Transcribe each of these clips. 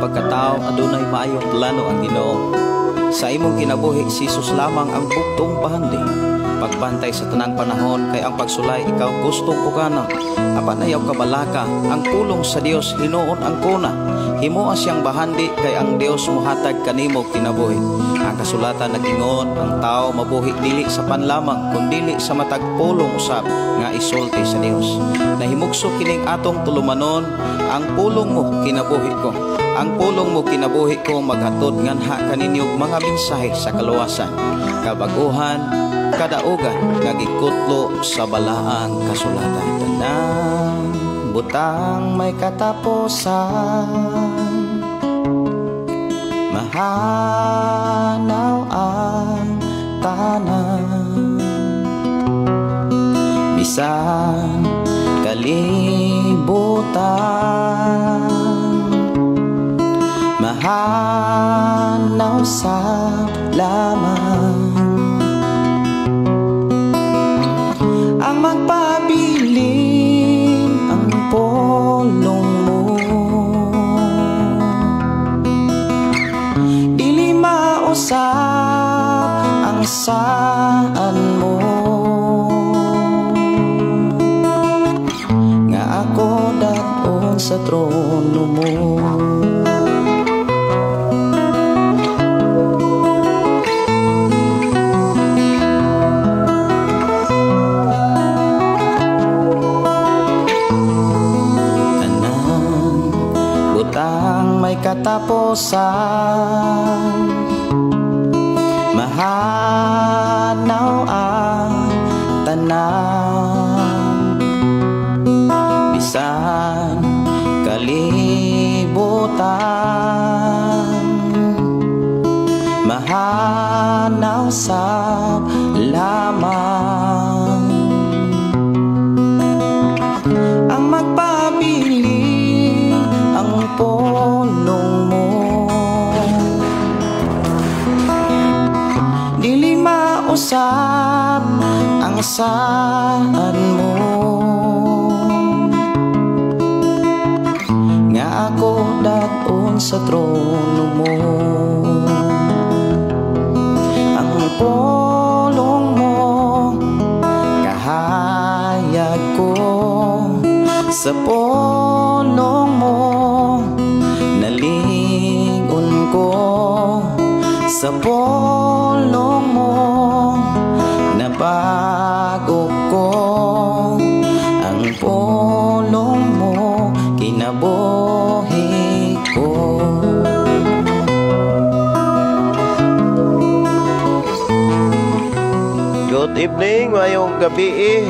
Pagkatao, adunay maayong plano ang Ginoo. Sa imong kinabuhi, si Jesus lamang ang buktong bahandi. Pagbantay sa tanang panahon kay ang pagsulay ikaw gustong pugana. Apan ayaw kabalaka, ang pulong sa Dios hinuon ang kuna. Himoa siyang bahandi kay ang Dios mohatag kanimo kinabuhi. Ang kasulatan nagingon, ang tao mabuhi dili sa panlamang kundili sa matag pulong usab nga isulti sa Dios. Nahimugso kining atong tulumanon, ang pulong mo kinabuhi ko. Ang pulong mo kinabuhi ko maghatod nganha kaninyo mga mensahe sa kaluwasan, kabaguhan, kadaugan nga gikutlo sa balaang kasulatan. Tanang butang may katapusan, mahanaw ang tanan, bisan kalibutan, mahanaw sa laman. Ang magpabilin ang pulong mo, dili mausap ang saan mo, nga ako daton sa trono mo. May katapusan, mahanaw ang tanan, bisan kalibutan, mahanaw sa lamang. Ang magpabili ang pulong mo, dili mausap ang saan mo, nga ako daton sa trono mo. Ang pulong mo kahayag ko, sa pulong mo nalingon ko, sa pulong mo nabago ko, ang pulong mo kinabuhi ko. Good evening, mayong gabi.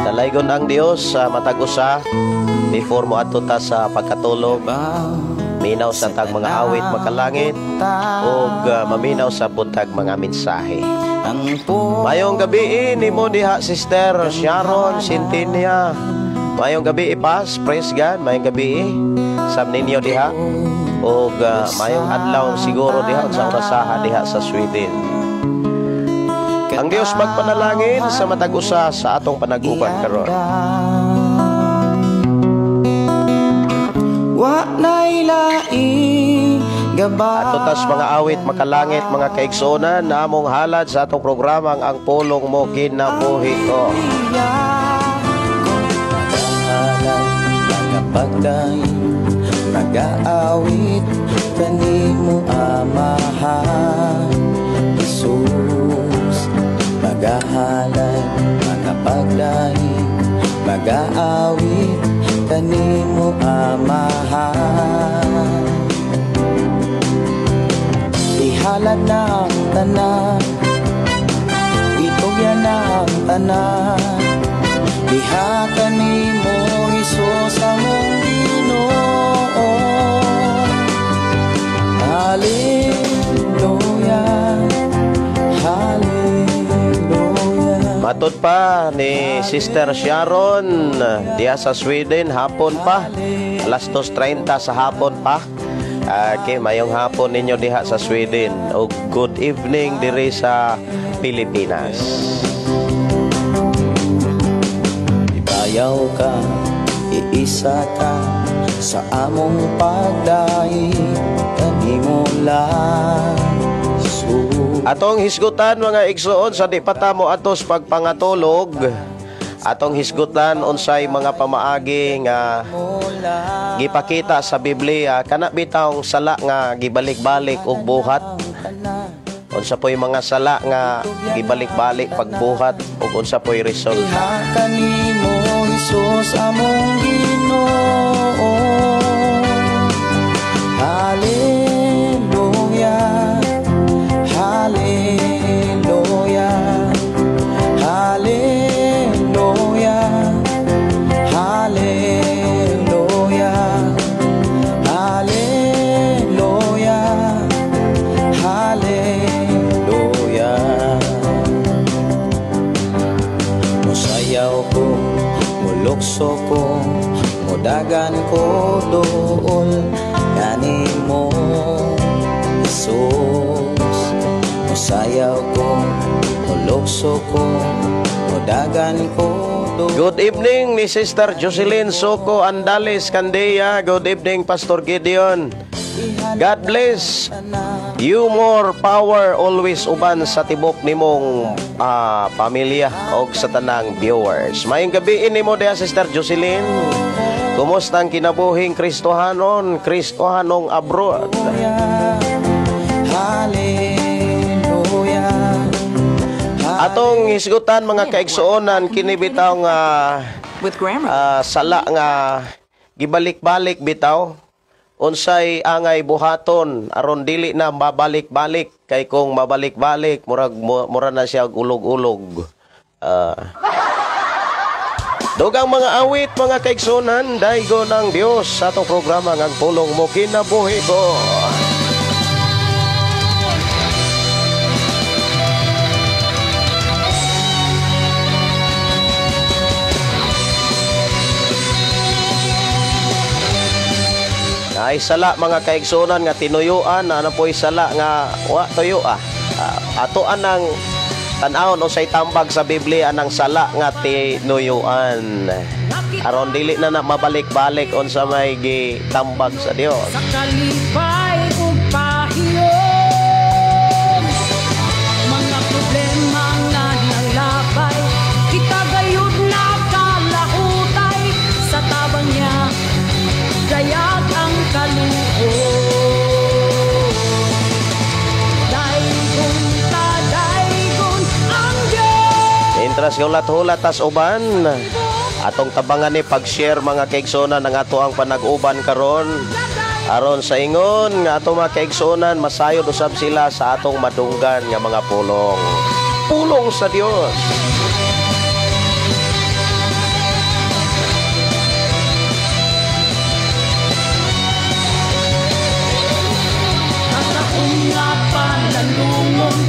Dalaygon ang Dios sa matag usa before mo adto ta sa pagkatulog. Minaw sa tag mga awit makalangit ug maminaw sa butag mga mensahe. Mayong gabi nimo diha, Sister Sharon Centenia. Mayong gabi ipas, praise God. Mayong gabi sab ninyo diha ug mayong adlaw siguro diha sa orasaha diha sa Sweden. Ang Dios magpanalangin sa matag usa sa atong panag-uban karon. Wa nay laing gabay. Ato tas mga awit makalangit mga kaigsuonan na among halad sa atong programang Ang Pulong Mo Kinabuhi Ko. Mga pagdaing, nag-aawit kanimo Amahan Jesus. Magahalay, magapagdaing, mag-aawit kanimo Amahan. Ihalad na ang tanan, itugyan na ang tanan, diha kanimo Hesus among Ginoo. Hallelujah, hallelujah. Matod pa ni Sister Sharon diha sa Sweden, hapon pa, alas 2:30 sa hapon pa. Okay, mayong hapon ninyo diha sa Sweden o good evening diri sa Pilipinas. Ibayaw ka, iisa ka, Sa among pagdaig kanimo lang, Jesus. Atong hisgutan, mga igsuon, sa di pa ta moadto sa pagpangatulog. Atong hisgutan unsay mga pamaagi nga gipakita sa Biblia kana bitawng sala nga gibalik-balik og buhat. Unsa po'y mga sala nga gibalik-balik pagbuhat ug unsa po'y resulta? Iha kanimo, Jesus, among Ginoo. Hallelujah. Hallelujah. Hallelujah. Hallelujah. Hallelujah. Hallelujah. Musayaw ko, mulukso ko, mudagan ko dool kanimo, Jesus. Musayaw ko, mulukso ko, mudagan ko dool. Good evening ni Sister Jocelyn Soco Andales Candea. Good evening, Pastor Gideon. God bless you, more power always uban sa tibok nimong pamilya og sa tanang viewers. Maayong gabii nimo diha, Sister Jocelyn. Kumusta ang kinabuhing Kristohanon, Kristohanong abroad? Hallelujah. Atong hisgutan, mga kaigsuonan, kini bitaw nga With grammar. Sala nga gibalik-balik bitaw, unsay angay buhaton aron dili na mabalik-balik, kay kung mabalik-balik murag mura na siya og ulog-ulog. Dugang mga awit, mga kaigsuonan, daygon ang Dios sa atong programa ng Pulong Mo Kinabuhi Ko. Ay sala, mga kaigsuonan, nga tinuyuan, ana po'y sala nga wa tuyo ah. Ato anang tan-awon unsay tambag sa Biblia anang sala nga tinuyuan. Aron dili na na mabalik-balik unsa may gitambag sa Dios. Sa kalipay ug pahiyon, mga problema nga nalabay, kita gayud nakalahutay. Sa tabang niya, dayag ang kaluoy. Daygon ta, daygon ang Diyos. Mientras hulat-hulat tas uban, atong tabangan ni pag-share, mga kaigsuonan, ang ato ang panag-uban karon. Aron sa ingon nga atong mga kaigsuonan masayod usab sila sa atong madunggan nga mga pulong. Pulong sa Dios. Kataon nga panalungon,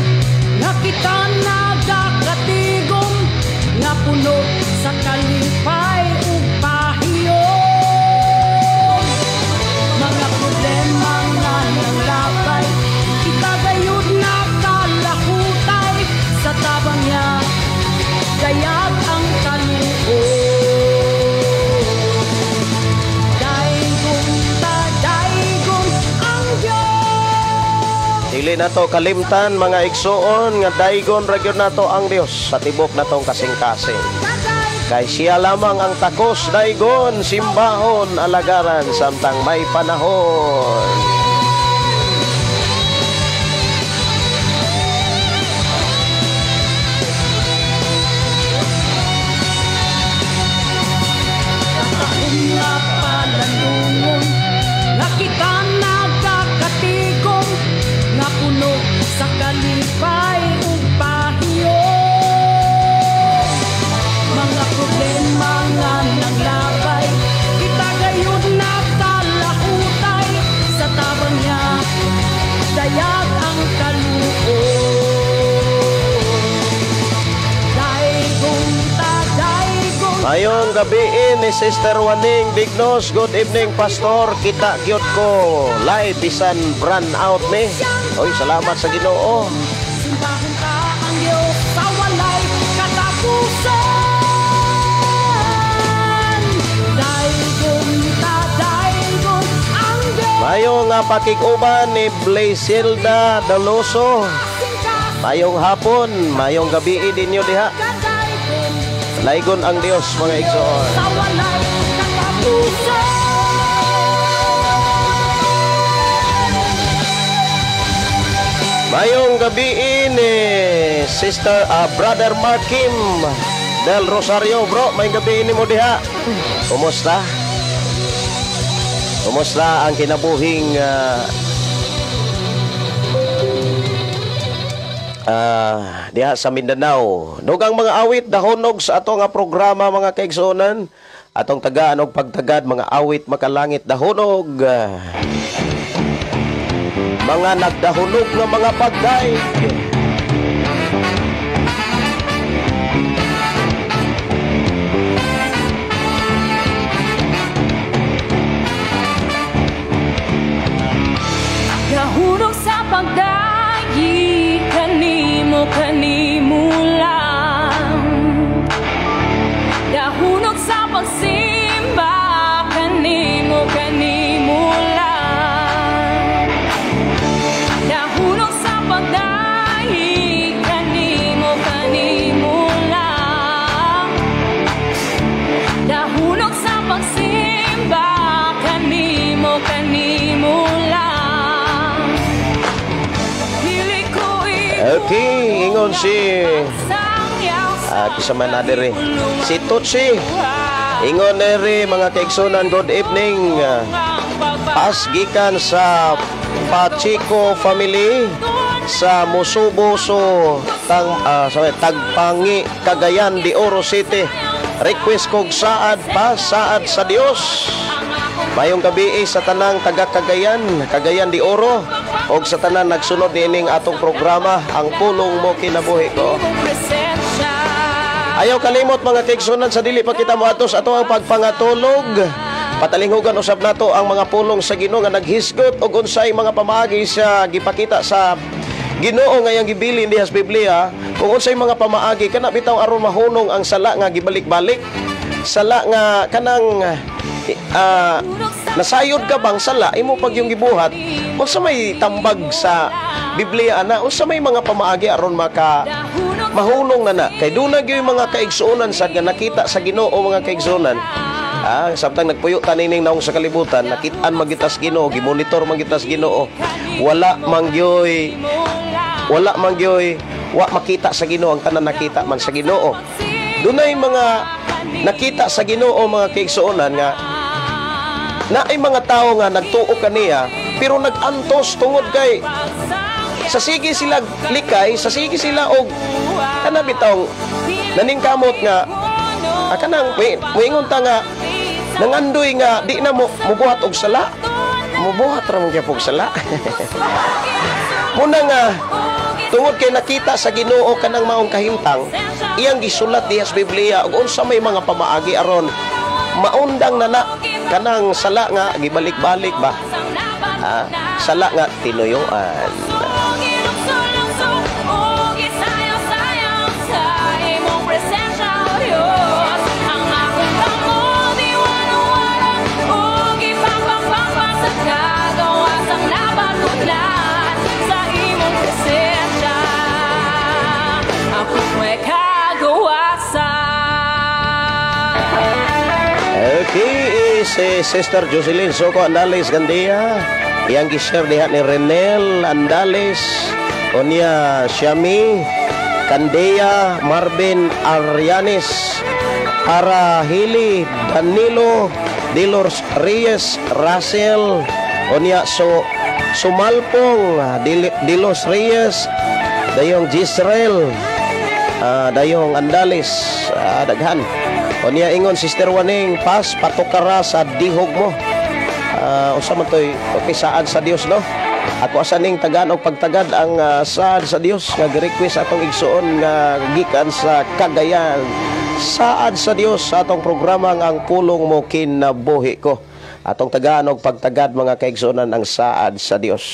nga kita nagakatigom, nga puno sa kalipay ug pahiyon. Mga problema nga nanglabay, kita gayud nakalahutay. Sa tabang niya, dayag ang kaluoy. Daygon ta, daygon ang Diyos. Dili nato kalimtan, mga igsuon, nga daygon ra gyud nato ang Dios sa tibok natong kasing-kasing. Kay siya lamang ang takos daygon, simbahon, alagaran samtang may panahon. Kataon nga palalungon, nga kita nagkakatigom, nga puno sa kalipay ug pahiyon. Mga problema nga nanglabay, kita gayud nakalahutay. Sa tabang niya, dayag ang kaluoy. Daygon ta, daygon. Maayong gabii ni Sister Waning Dignos. Good evening, Pastor. Kita gyud ko live bisan brand out ni. Oy, salamat sa Ginoo. Simbahon ta ang Diyos sa walay katapusan. Daygon ta, daygon. Mayong pakig-uban ni Blaisilda Daloso. Mayong hapon, mayong gabi dinyo diha. Laygon ang Dios mga igsoon. Mayong gabi ni Sister Brother Markim Del Rosario, bro, mayong gabi nimo diha. Kumusta? Kumusta ang kinabuhing diha sa Mindanao? Dugang mga awit dahonog sa ato nga programa mga kaigsuonan. Atong tagaan og pagtagad mga awit makalangit dahonog. Mga nagdahunog nga mga pagdaig. Dahurog sa pagdaig kanimo kanimo lang. Dahurog sa pagsimba kanimo kanimo lang. Dahurog sa pagdaig kanimo kanimo lang. Dahurog sa pagsimba kanimo kanimo lang. Okay, ingon si kisama na diri si Tutsi. Ingon diri mga kaigsunan, good evening. Pas gikan sa Pacheco family sa Musubo so Tagpangi, Cagayan de Oro City. Request kog saad pa saad sa Dios. Mayong gabi sa tanang taga Cagayan, Cagayan de Oro, og sa tanan nagsunod niining atong programa ang pulong mo kinabuhi ko. Ayaw kalimot mga kaigsunan sa dili pa kita moadto sa ato ang pagpangatulog. Patalinghugan usab nato ang mga pulong sa Ginoo nga naghisgot og unsay mga pamaagi sa gipakita sa Ginoo nga iyang gibilin diha sa Biblia kung unsay mga pamaagi kana bitaw aron mahunong ang sala nga gibalik-balik, sala nga kanang nasayod ka bang sala imo pag yung gibuhat, unsa may tambag sa Biblia ana, unsa may mga pamaagi aron maka mahunong na na kay duna gyud mga kaigsuonan sad nga nakita sa Ginoo mga kaigsuonan. Samtang nagpuyo tanining naong sa kalibutan, nakit-an magitas Ginoo, gimonitor magitas Ginoo. Wala man gyoy wa makita sa Ginoo ang tanan nakita man sa Ginoo. Dunay mga nakita sa Ginoo mga kaigsuonan nga naay mga tawo nga nagtuo kaniya pero nag-antos tungod kay sa sige sila likay, sa sige sila og kana bitaw naningkamot nga kanang moingon ta nga nangandoy nga di na mo mubuhat og sala, mubuhat ra mo gyapon sala. Muna nga tungod kay nakita sa Ginoo kanang maong kahimtang, iyang gisulat diha sa Biblia og unsa may mga pamaagi aron maundang na na kanang sala nga gibalik-balik ba, sala nga tinuyuan. Okay, si Sister Jocelyn Soco Andales Gandia, iyang gi-share diha ni Renel Andales, unya Shami Candea, Marvin Arianes, Arahili Danilo Dilors Reyes, Russell, unya so Sumalpong Dilos Reyes, dayong Gisrael, dayong Andales, daghan. Unya ingon Sister Waning, pas patukara sa dihog mo. Usa man toy okay saad sa Dios no. Ako asa ning tagaan og pagtagad ang saad sa Dios nga gi-request atong igsuon nga gikan sa Cagayan. Saad sa Dios sa atong programa nga ang pulong mo kinabuhi ko. Atong tagaan og pagtagad mga kaigsuonan ang saad sa Dios.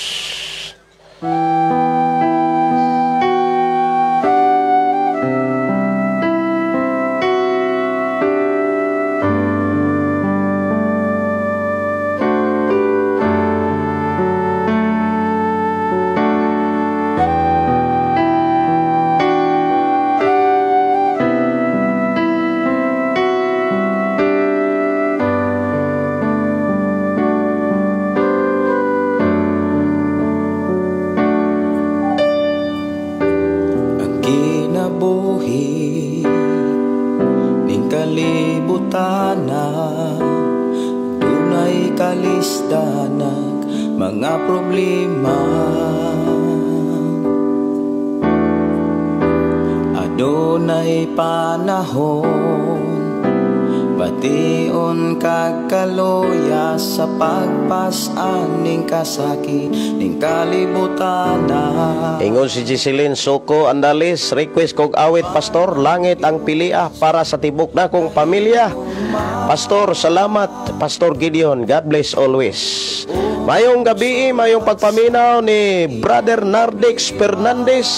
kalisdanan, mga problema. Adunay panahon, bation kag kaluya sa pagpas-an ning kasakit ning kalibutan. Ingon si Giseline Soko Andalis, request kog awit, Pastor, "Langit ang Pilia" para sa tibok na kong pamilya. Pastor, salamat, Pastor Gideon. God bless always. Mayong gabi, mayong pagpaminaw ni Brother Nardix Fernandez.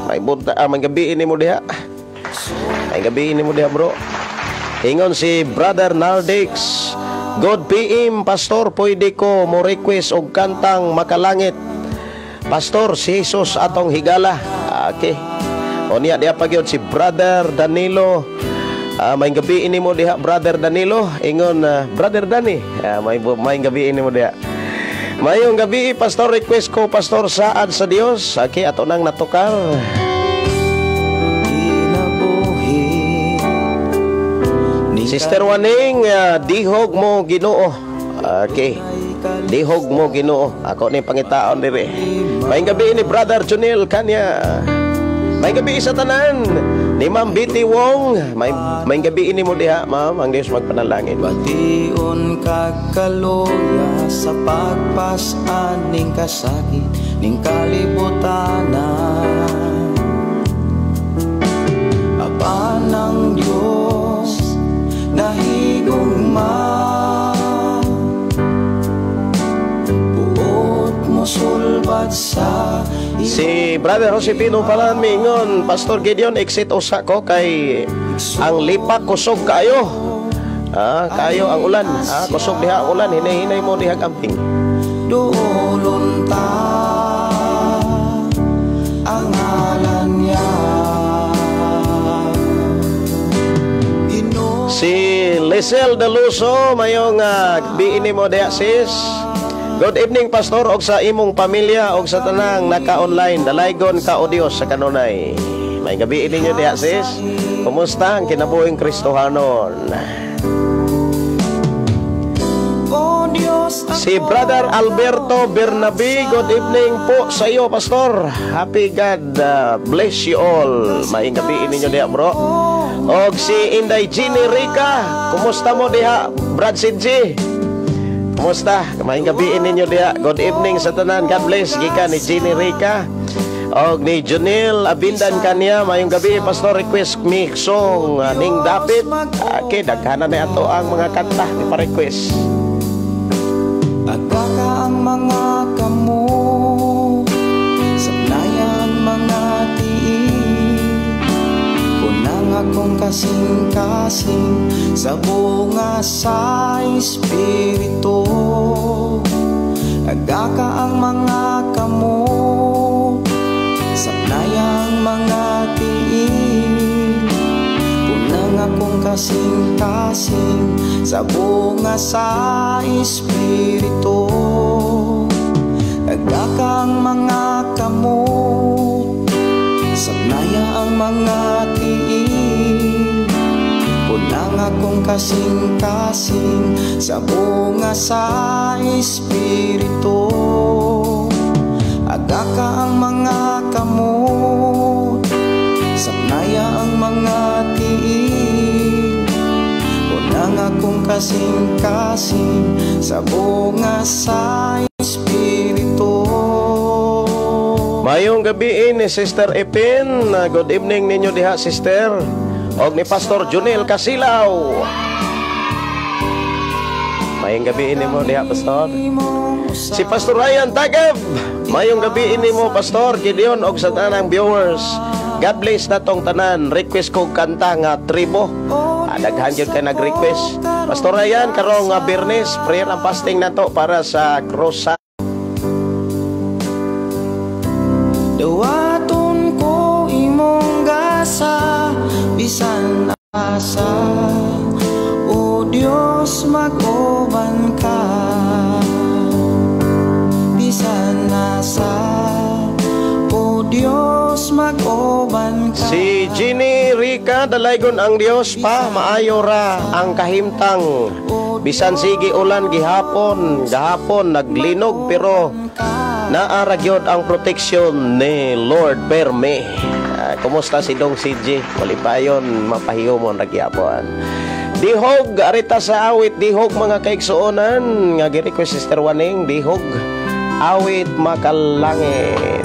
May bunta, may gabi ni mo diha. May gabi ni mo diha, bro. Ingon si Brother Nardix, "Good PM, Pastor, pwede ko mo request og kantang "Makalangit"? Pastor, si Jesus atong higala." Okay. O niya, diha pa gyud si Brother Danilo. May gabi ini mo diha, Brother Danilo. Ingon, Brother Danny. May gabi ini mo diha. Mayong gabi, Pastor, request ko, Pastor, "Saad sa Dios." Okay, ato nang natukar. Kinabuhi ning Sister Waning, "Dihog mo Ginoo." Okay. "Dihog mo Ginoo." Ako ni pangitaon diri. May gabi ni Brother Junil kanya. May gabi sa tanan. Ni Ma'am Betty Wong, may gabi ini mo diha, Ma'am. Ang Dios magpanalangin. Bation kag kaluya sa pagpas-an ning kasakit ning kalibutan. Apan ang Diyos nahigugma, buot mosulbad sa Si Brother Josepino Palan mingon, "Pastor Gideon, exit usa ko kay ang lipak kusog kaayo." Ah, kayo ang ulan. Ah, kusog diha ang ulan, hinay-hinay mo diha amping. Duolon ta ang ngalan niya. Ginoo. Si Lisel Deluso, mayong biini mo diha, sis. "Good evening, Pastor, og sa imong pamilya og sa tanang naka-online. Dalaygon ka o Dios sa kanunay." May gabi ninyo diha, sis. Kumusta ang kinabuhing Kristohanon? O Diyos, Si Brother Alberto Bernabe, good evening po sa iyo, Pastor. Happy God bless you all. May gabi ninyo diha, bro. Og si Inday Jenny Rica, kumusta mo diha, Brad Sinji? Kumusta? May gabi ninyo diha. Good evening sa tanan. God bless. Gikan ni Jenny Rica. Og ni Junil Abindan kanya, mayong gabi, Pastor, request me song "Ning Dapit." Okay, daghanan na ato ang mga kanta ni pa-request. Agaka ang mga kamot, saplaya ang mga tiil. Kunang akong kasing-kasing sa bunga sa Espiritu. Agaka ang mga kamot, saplaya ang mga tiil. Kunang akong kasing-kasing sa bunga sa Espiritu. Agaka ang mga kamot, saplaya ang mga tiil. Kunang akong kasing-kasing sa bunga sa Espiritu. Agaka ang mga kamot, saplaya ang mga tiil. Kunang akong kasing-kasing sa bunga sa Espiritu. Mayong gabi ni Sister Epin. Good evening ninyo diha, Sister. Og ni Pastor Junel Casilaw. Mayong gabi nimo diha, Pastor. Si Pastor Ryan Tagab. Mayong gabi nimo, Pastor Gideon, og sa tanang viewers. God bless natong tanan. Request ko kanta nga "Tribo." Daghan gyud kay nag-request. Pastor Ryan, karong Biyernes, prayer and fasting nato para sa Crusade. Dawaton ko imong gasa bisan asa. O Dios, mag-uban ka bisan asa. O Dios, mag-uban ka. Si Jenny Rica, dalaygon ang Dios pa, maayo ra ang kahimtang. O Bisan sige ulan gihapon, gahapon naglinog pero naa ra gyud ang protection ni Lord perme. Kumusta si Dong CJ? Malipayon, mapahiyomon ra gyapon. Dihog, arita sa awit dihog mga kaigsuonan nga gi-request Sister Waning, dihog awit makalangit.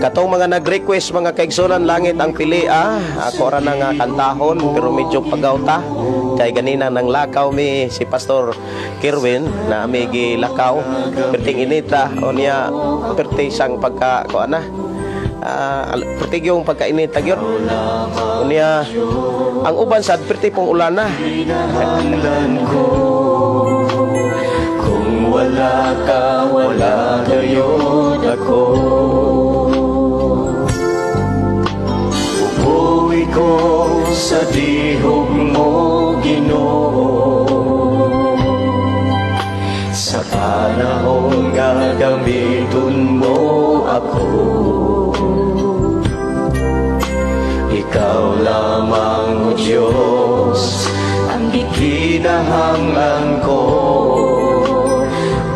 Katong mga nag-request mga kaigsunan, langit ang pili ako ra na nga kantahon pero medyo pagawta kay ganina nang lakaw mi si Pastor Kirwin na ami gilakaw perting inita o niya perti sang pagka kuan na perti yung pagkainita gyud o niya ang uban sad perti pong ulan na. Kung wala ka, wala gayud ako. Bubuhi ko sa dihog mo, Ginoo. Sa panahon nga gamiton mo ako, ikaw lamang, O Diyos, ang gikinahanglan ko.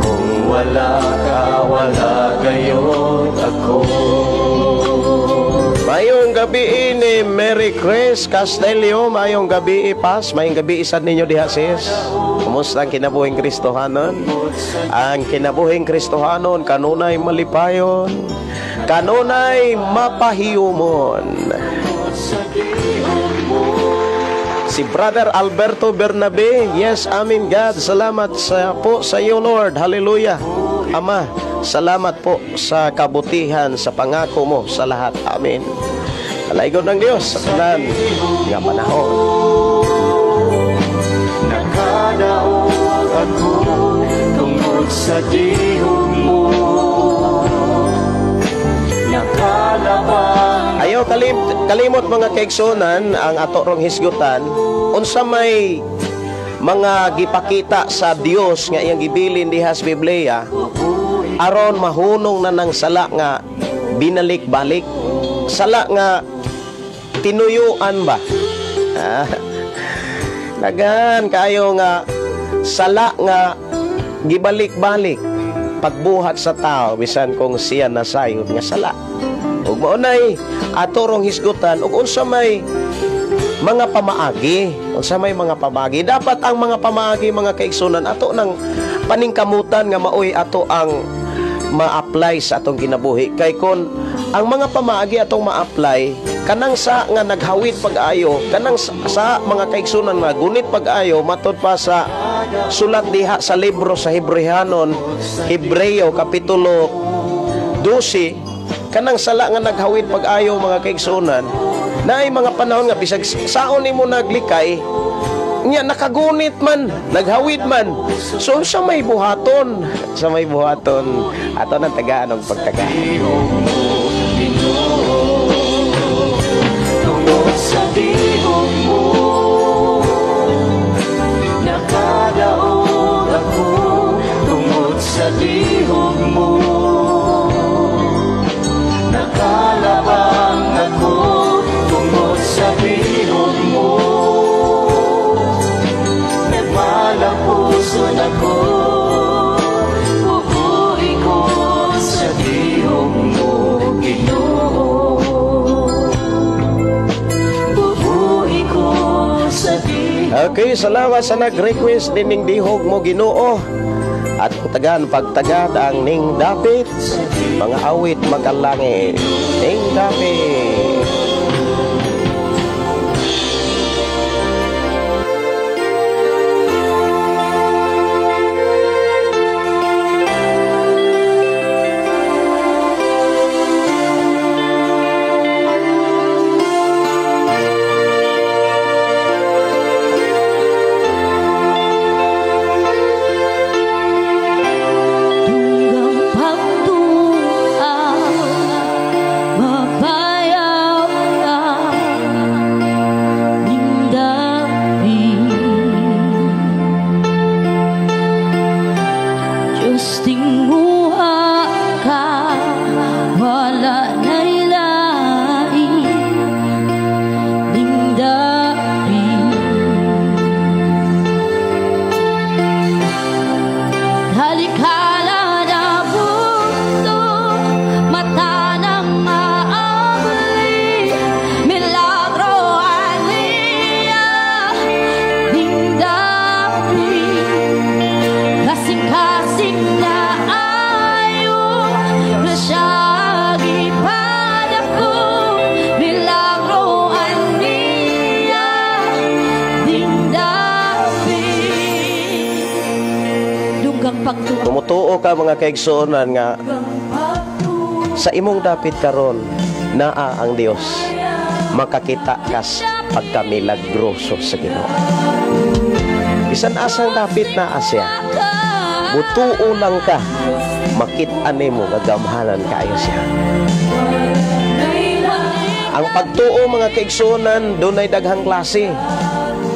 Kung wala ka, wala gayud ako. Mayong gabi ni Mary Chris Castelio, mayong gabi pas, mayong gabi isad ninyo diha sis. Kumusta ang kinabuhing Kristohanon? Ang kinabuhing Kristohanon kanunay malipayon, kanunay mapahiyumon. Si Brother Alberto Bernabe, yes, amen God, salamat sa po sa iyo Lord, hallelujah. Ama, salamat po sa kabutihan, sa pangako mo sa lahat. Amen. Alaygon ng Diyos sa tanan nga panahon. Nakadaog ako tungod sa dihog mo. Nakalabang. Ayaw kalimot mga kaigsunan ang ato rong hisgutan unsa may mga gipakita sa Dios nga iyang gibilin diha sa Biblia aron mahunong na ng sala nga binalik-balik, sala nga tinuyuan ba. Daghan kaayo nga sala nga gibalik-balik pagbuhat sa tao bisan kung siya nasayod nga sala. Ug mao nay ato rong hisgutan ug unsa may mga pamaagi, unsa may mga pamaagi. Dapat ang mga pamaagi mga kaigsunan ato nang paningkamutan nga maoy ato ang ma-apply sa atong kinabuhi. Kay kon ang mga pamaagi atong ma-apply kanang sa nga naghawit pag-ayo, kanang sa mga kaigsunan nga gunit pag-ayo, matud pa sa sulat diha sa libro sa Hebrehanon, Hebreo kapitulo 12, kanang sala nga naghawit pag-ayo mga kaigsunan, naay mga panahon nga bisag saon nimo naglikay nya nakagunit man, naghawid man. So sa may buhaton, sa may buhaton ato nang tagaan og pagtaga. Tungod sa dihog mo, nakadaog ako. Tungod sa dihog mo, nakalabang ako. Tungod sa dihog mo, nagmalapuson ako. Bubuhi ko sa dihog mo, Ginoo. Bubuhi ko sa dihog. Okay, salamat sa nag-request nining dihog mo, Ginoo. At tagan pagtagad ang ning dapit, mga awit makalangit. Ning dapit. Tunggang pagtuo, mapayag. ta, mga kaigsuonan, nga sa imong dapit karon naa ang Dios, makakita kas pagkamilagroso sa Ginoo. Bisan asang dapit naa siya. Mutuo lang ka, makit-an nimo nga gamhanan kaayo siya. Ang pagtuo, mga kaigsuonan, dunay daghang klase.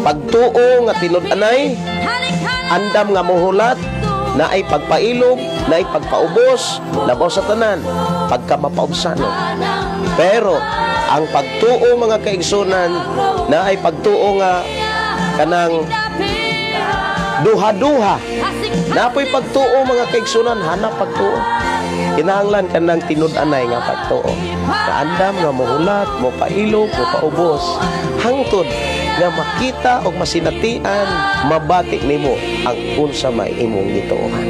Pagtuo nga tinud-anay, andam nga muhulat, naay pagpailog, naay pagpaubos, labaw sa tanan, pagkamapaubsanon. Pero ang pagtuo, mga kaigsuonan, naay pagtuo nga kanang duha-duha. Napoy pagtuo, mga kaigsuonan, hanap pagtuo. Kinahanglan kanang tinud-anay nga pagtuo. Kaandam nga muhulat, mopailog, mopaubos. Hangtod nga makita o masinatian, mabati nimo ang unsa may imong gituohan.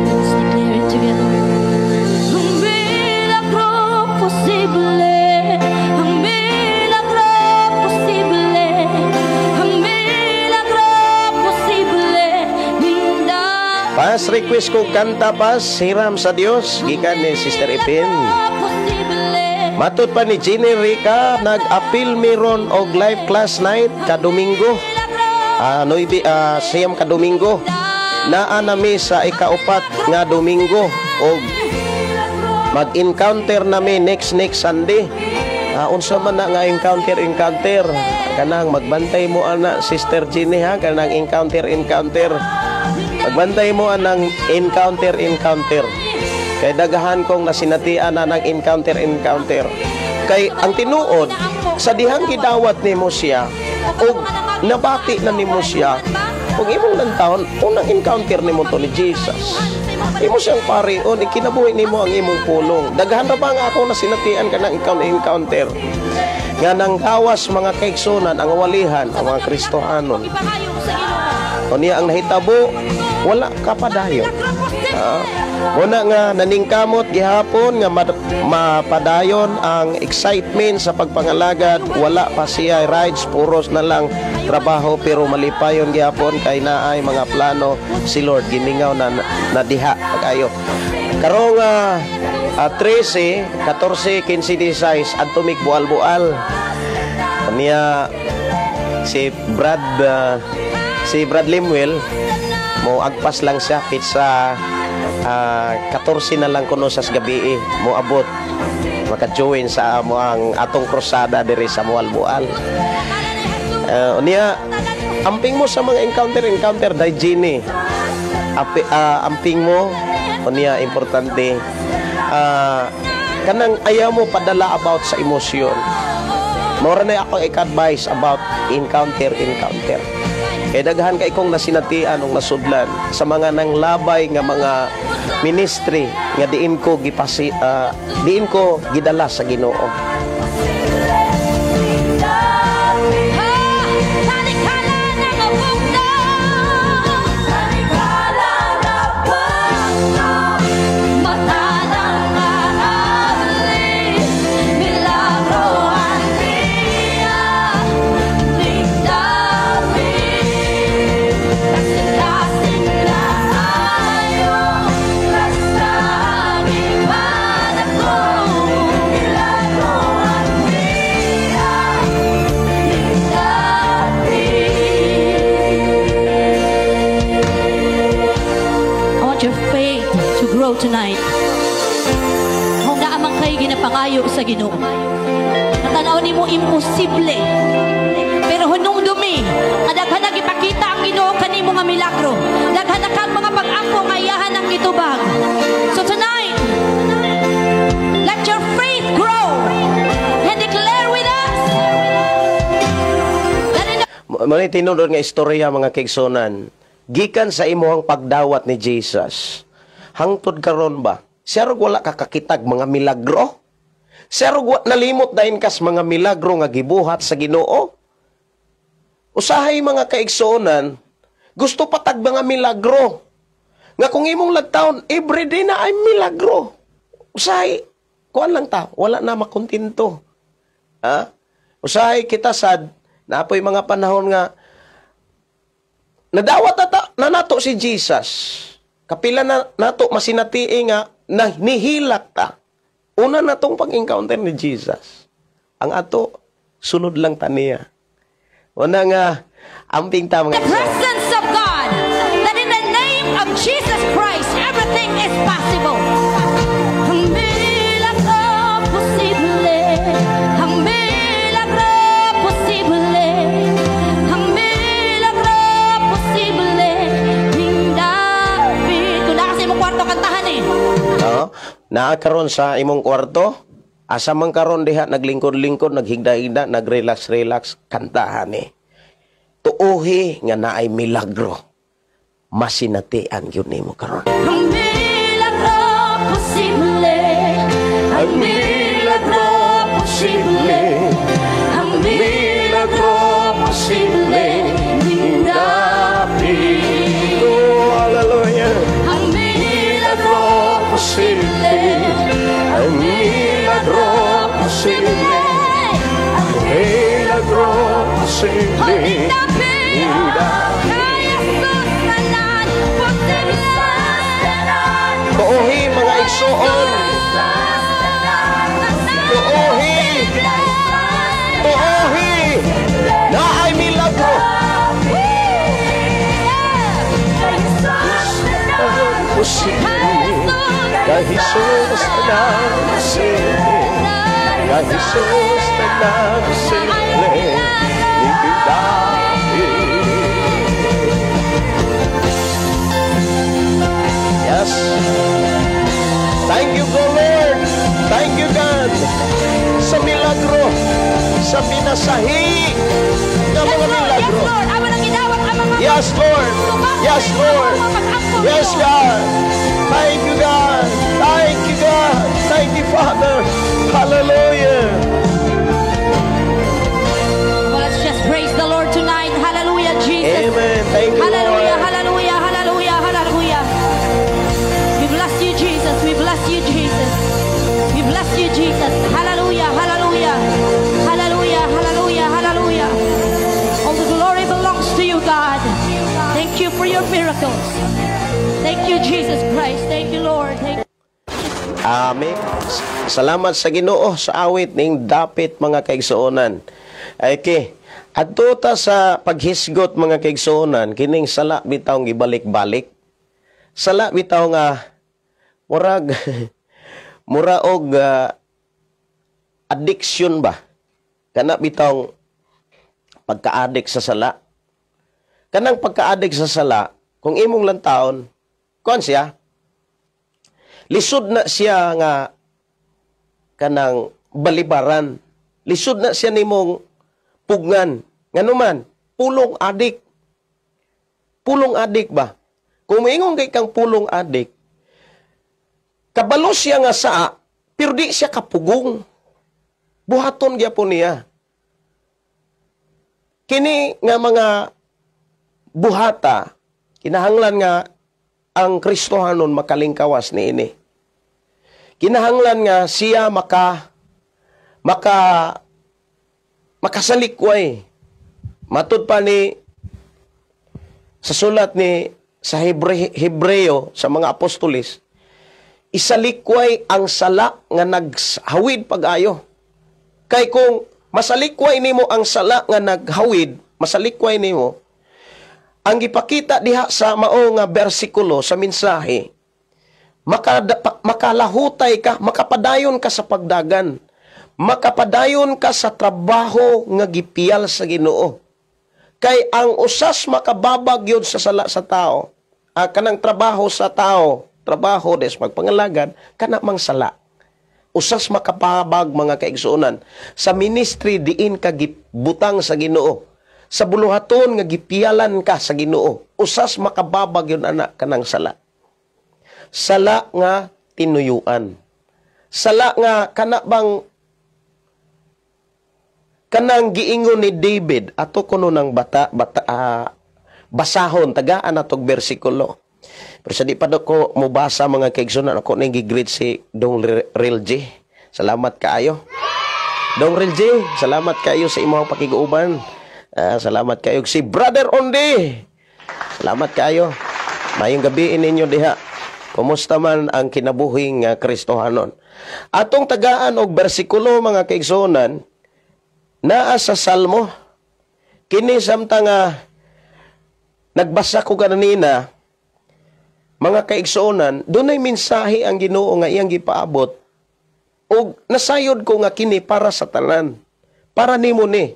Let's declare it together. Ang milagro posible. Ang milagro posible. Ang milagro posible. Pas, request ko kanta pas, "Hiram sa Dios," gikan ni Sister Ipin. Posible. Matod pa ni Jenny Rica, nag-apil mi ron og live class night ka Domingo. Nuibi, 9 ka Domingo. Naa nami sa ikaupat nga Domingo og mag-encounter nami next next Sunday. Unsa man na nga encounter encounter? Kanang magbantay mo ana, Sister Jenny, ha, kanang encounter encounter. Magbantay mo anang encounter encounter. Kay daghan kong nasinatian na ng encounter encounter. Kay ang tinuod sa dihang gidawat nimo siya og nabati na nimo siya ug imong lantawon, unang encounter nimo to ni Jesus. Imo siyang parion, ikinabuhi nimo ang imong pulong. Daghan ra ba nga ako nasinatian kanang encounter encounter. Nga nang gawas, mga kaigsunan, ang walihan ang mga Kristohanon. Ipangayo ko sa Ginoo. Unya ang nahitabo, wala ka padayon. Muna nga naningkamot gihapon nga mapadayon ang excitement sa pagpangalagad, wala pa siya rides, puros na lang trabaho, pero malipayon gihapon kay naay mga plano si Lord, gimingaw na na diha pag-ayo. Karong 13, 14, 15, 16 adto mig bual-bual. Niya si Brad Limwell mo agpas lang siya pitsa 14 na lang kuno sa gabi mo abot, maka-join sa amo ang atong krusada diri sa Mualbual. Niya amping mo sa mga encounter encounter, dai Genie. Amping mo. Unya importante, kanang ayaw mo padala about sa emosyon. Mora na ako i-advise about encounter encounter. Kay daghan kay kong nasinatian ug nasudlan sa mga nanglabay nga mga ministry nga diin ko gidala sa Ginoo. Talikala ng bugto. Talikala na bugto. Matalang maabli. Milagro ang biya. Ning David. Kasing-kasing na ayo. Kasagi ako. Milagro ang biya. Ning David. I want your faith to grow tonight. Kung naa man kay ginapangayo sa Ginoo, natanaw nimo imposible. Pero hunong dumi, nga daghan na gipakita ang Ginoo kanimo nga milagro. Daghan na kang mga pag-ampo nga iyahan ang gitubag. So tonight, let your faith grow and declare with us. That in the Mo ni tinuod nga istorya, mga kaigsunan. Gikan sa imuhang pagdawat ni Jesus, hangtod karon ba, siya rog wala ka kakitag mga milagro? Siya rog nalimot dayon kas mga milagro nga gibuhat sa Ginoo? Usahay, mga kaigsuonan, gusto patag mga milagro. Nga kung imong lagtawon, everyday na ay milagro. Usahay, kuan lang ta, wala na makontento. Ha? Usahay kita sad, napoy mga panahon nga Nadawat na nato si Jesus. Kapila na nato masinatii nga na nihilak ta. Una na tong pag-encounter ni Jesus. Ang ato, sunod lang ta niya. Una nga, amping ta, mga The presence of God, that in the name of Jesus Christ, everything is possible. Ang milagro posible, ang milagro posible, ang milagro posible, ning David. Kung naa sa imong kwarto, kantahan eh. No? Naa karon sa imong kwarto, asa man karon diha naglingkod-lingkod, naghigda-higda, nagrelax-relax, kantahan eh. Tuohi nga naay milagro. Masinatian gyud nimo karon. Ang milagro posible, ang milagro posible, ang milagro posible, ning David. Oh, hallelujah. Ang milagro posible, ang milagro posible, ang Milagro posible. ning David. Kay Jesus tanan posible. Tuohi, mga igsuon. Tuohi. Tuohi. Naay milagro. Posible. Kay Jesus tanan posible. Kay Jesus tanan posible. Ning David. Yes. Thank you, go Lord. Thank you, God. Sa milagro, sa pinasahi ng mga Yes, Lord. Yes, milagro. Lord. Amo nang gidawat ang mga Yes, Lord. Yes, Lord. Yes, God. Thank you, God. Thank you, God. Thank you, Father. Hallelujah. Well, let's just praise the Lord tonight. Hallelujah, Jesus. Amen. Thank you, Hallelujah, Lord. Hallelujah, hallelujah, hallelujah. We bless you, Jesus. We bless you, Jesus. We bless you, Jesus. Hallelujah, hallelujah. Hallelujah, hallelujah, hallelujah. All the glory belongs to you, God. Thank you for your miracles. Thank you, Jesus Christ. Thank you, Lord. Thank Amen. Salamat sa Ginoo sa awit ning dapit, mga kaigsuonan. Okay. Adto ta sa paghisgot, mga kaigsuonan, kining sala bitaw gibalik-balik. Sala bitaw nga murag mura og addiction ba? Kana bitaw pagka-addict sa sala. Kanang pagka-addict sa sala, kung imong lang taon, kuan siya, lisod na siya nga kanang balibaran. Lisod na siya nimong pugngan. Nganuman, pulong adik. Pulong adik ba? Kung moingon kay kang pulong adik, kabalo siya nga saa, pero di siya kapugong. Buhaton gyapon niya. Kini nga mga buhata, kinahanglan nga ang Kristohanon makalingkawas niini. Kinahanglan nga siya maka maka makasalikway. Matud pa ni sa sulat ni sa Hebreo sa mga apostolis, isalikway ang sala nga naghawid pag-ayo. Kay kung masalikway nimo ang sala nga naghawid, masalikway nimo, ang gipakita diha sa mao nga bersikulo sa mensahe, makalahutay ka, makapadayon ka sa pagdagan, makapadayon ka sa trabaho nga gipiyal sa Ginoo. Kay ang usas makababag yun sa sala sa tao, kanang trabaho sa tao, trabaho des magpangalagad, kana mang sala. Usas makababag, mga kaigsuonan, sa ministry diin ka gibutang sa Ginoo, sa buluhaton nga gipiyalan ka sa Ginoo, usas makababag yun ana kanang sala. Sala nga tinuyuan. Sala nga kana bang kanang giingon ni David ato kuno ng bata bata basahon tagaan atog bersikulo. Pero sa di pa ko mobasa, mga kaigsuonan, ako ning gi-greet si Dong Relji. Salamat kaayo. Dong Relji, salamat kaayo sa imong pakiguban. Salamat kayo si Brother Ondi. Salamat kayo. Mayong gabi ninyo diha. Kumusta man ang kinabuhi nga Kristohanon? Atong tagaan og bersikulo, mga kaigsuonan, naa sa Salmo. Kini samtang nga nagbasa ko kanina, mga kaigsuonan, dunay mensahe ang Ginoo nga iyang gipaabot ug nasayod ko nga kini para sa tanan. Para nimo ni.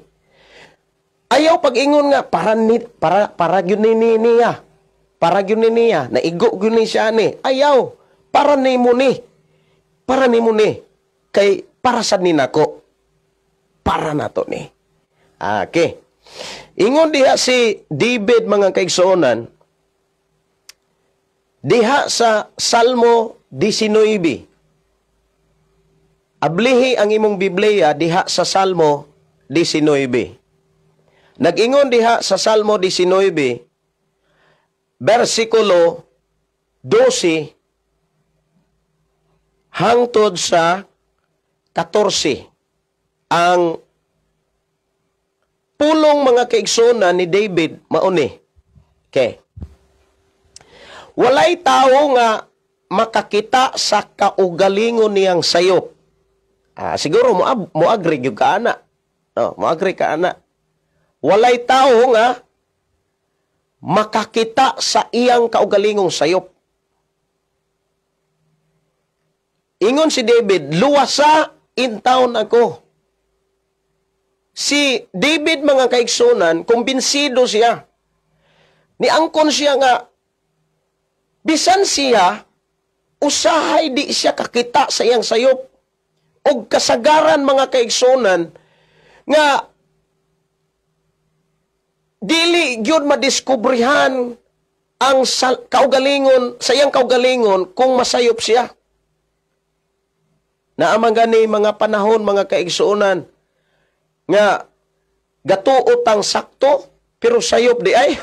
Ayaw pag-ingon nga para ni para para gyud ni niya. Para gyud ni niya, naigo gyud ni siya ni. Ayaw, para nimo ni. Para nimo ni. Kay para sad ni nako. Para nato ni. Okay. Ingon diha si David, mga kaigsuonan, diha sa Salmo 19. Ablihi ang imong Biblia diha sa Salmo 19. Nag-ingon diha sa Salmo 19, versikulo 12 hangtod sa 14. Ang pulong, mga kaigsuonan, ni David mauni. Okay. Walay tao nga makakita sa kaugalingon niyang sayop. Siguro mo agree gyud ka ana. No, mo agree ka ana. Walay tao nga makakita sa iyang kaugalingong sayop. Ingon si David, luwasa intawon ako. Si David, mga kaigsunan, kumbinsido siya. Niangkon siya nga bisan siya usahay di siya kakita sa iyang sayop. Og kasagaran, mga kaigsunan, nga dili gyud madiskubrihan ang kaugalingon sa iyang kaugalingon kung masayop siya. Naamang gani mga panahon, mga kaigsuonan, nga gatuot ang sakto pero sayop di ay.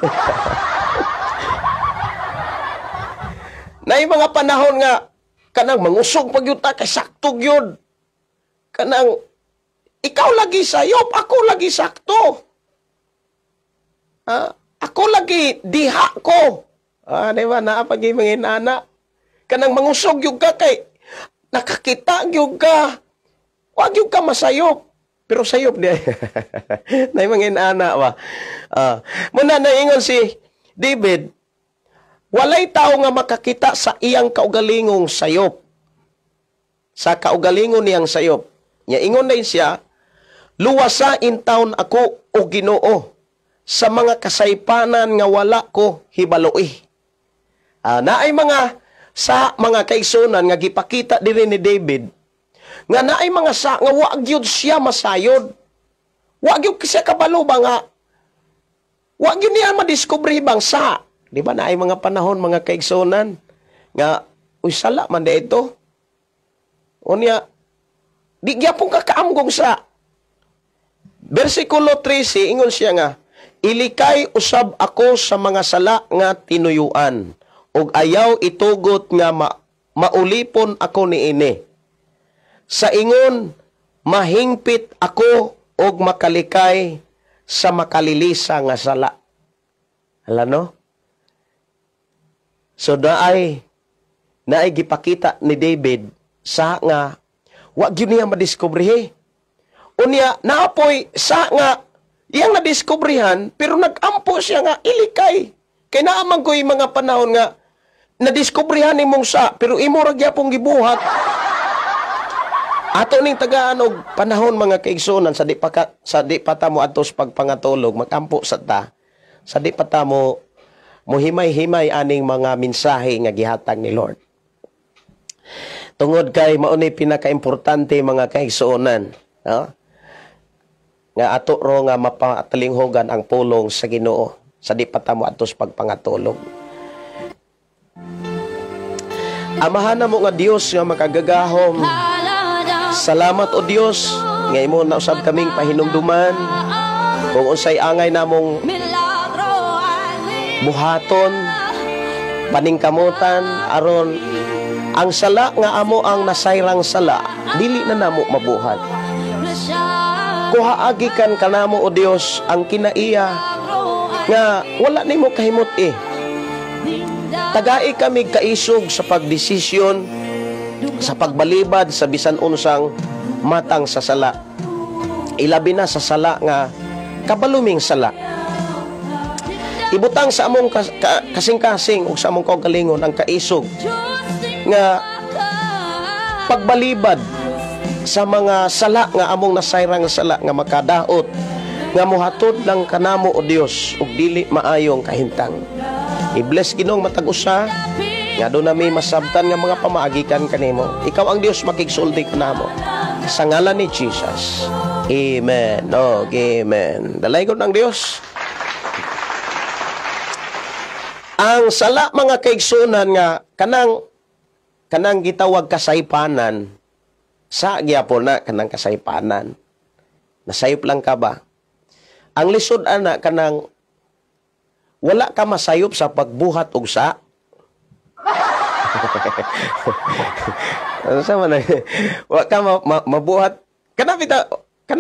Naay mga panahon nga kanang mangusog pag gyud ta kay sakto gyud. Kanang ikaw lagi sayop, ako lagi sakto. Ako lagi diha ko. Di ba naa pag mga inana? Kanang mangusog gyud ka kay nakakita gyud ka. Wa gyud ka masayop. Pero sayop di. Naay mga inana ba. Muna naingon si David, walay tao nga makakita sa iyang kaugalingong sayop. Sa kaugalingon niyang sayop. Nya ingon na siya, luwasa intawon ako o Ginoo sa mga kasaypanan nga wala ko hibaloi. Naay mga sa mga kaigsunan nga gipakita diri ni David nga naay mga sa nga wa gyud siya masayod. Wa gyud siya kabalo ba nga wa gyud niya madiskubre bang sa. Di ba naay mga panahon, mga kaigsunan, nga uy sala man di ito. Unya di gyapon ka kaamgong sa. Versikulo 13 ingon siya nga ilikay usab ako sa mga sala nga tinuyuan ug ayaw itugot nga maulipon ako niini. Sa ingon mahingpit ako og makalikay sa makalilisa nga sala. Hala no? So naay gipakita ni David sa nga wa gyud niya madiskubrihe. Unya naapoy sa nga iyang nadiskubrihan pero nagampo siya nga ilikay. Kay naa man koy mga panahon nga nadiskubrihan nimong sa pero imo ra gyapon gibuhat. Ato ning tagaan og panahon, mga kaigsuonan, sa di pa ta mo adto sa pagpangatulog, magampo sa ta. Sa di pa ta mo muhimay-himay aning mga mensahe nga gihatag ni Lord. Tungod kay mao ni pinakaimportante, mga kaigsuonan, no? Nga ato ro nga mapatalinghogan ang pulong sa Ginoo sa di pa ta mo adto sa pagpangatulog. Amahan mo nga Dios nga makagagahom. Salamat o Dios nga imo na usab kaming pahinumduman kung unsay angay namong buhaton, paningkamutan aron ang sala nga amo ang nasayrang sala dili na namo mabuhat. Kuha agikan kanamo o Dios ang kinaiya Nga wala nimo kahimot eh. Tagai kami kaisog sa pagdesisyon, sa pagbalibad sa bisan unsang matang sa sala. Ilabi na sa sala nga kabaluming sala. Ibutang sa among kasing-kasing ug sa among kaugalingon ang kaisog nga pagbalibad sa mga sala nga among nasayrang sala nga makadaot nga mohatod lang kanamo, o Dios, ug dili maayong kahimtang. I-bless, Ginoong, matag usa nga doon nami masabtan nga mga pamaagikan kanimo. Ikaw ang Dios, makigsulti kanamo. Sa ngalan ni Jesus. Amen. Oh, amen. Dalaygon ang Dios. Ang sala, mga kaigsunan, nga kanang kanang gitawag kasaypanan, sa gyapon na kanang kasaypanan. Nasayop lang ka ba? Ang lisod ana kanang wala ka masayop sa pagbuhat og sa. Ano sa man? Wa ka mabuhat kana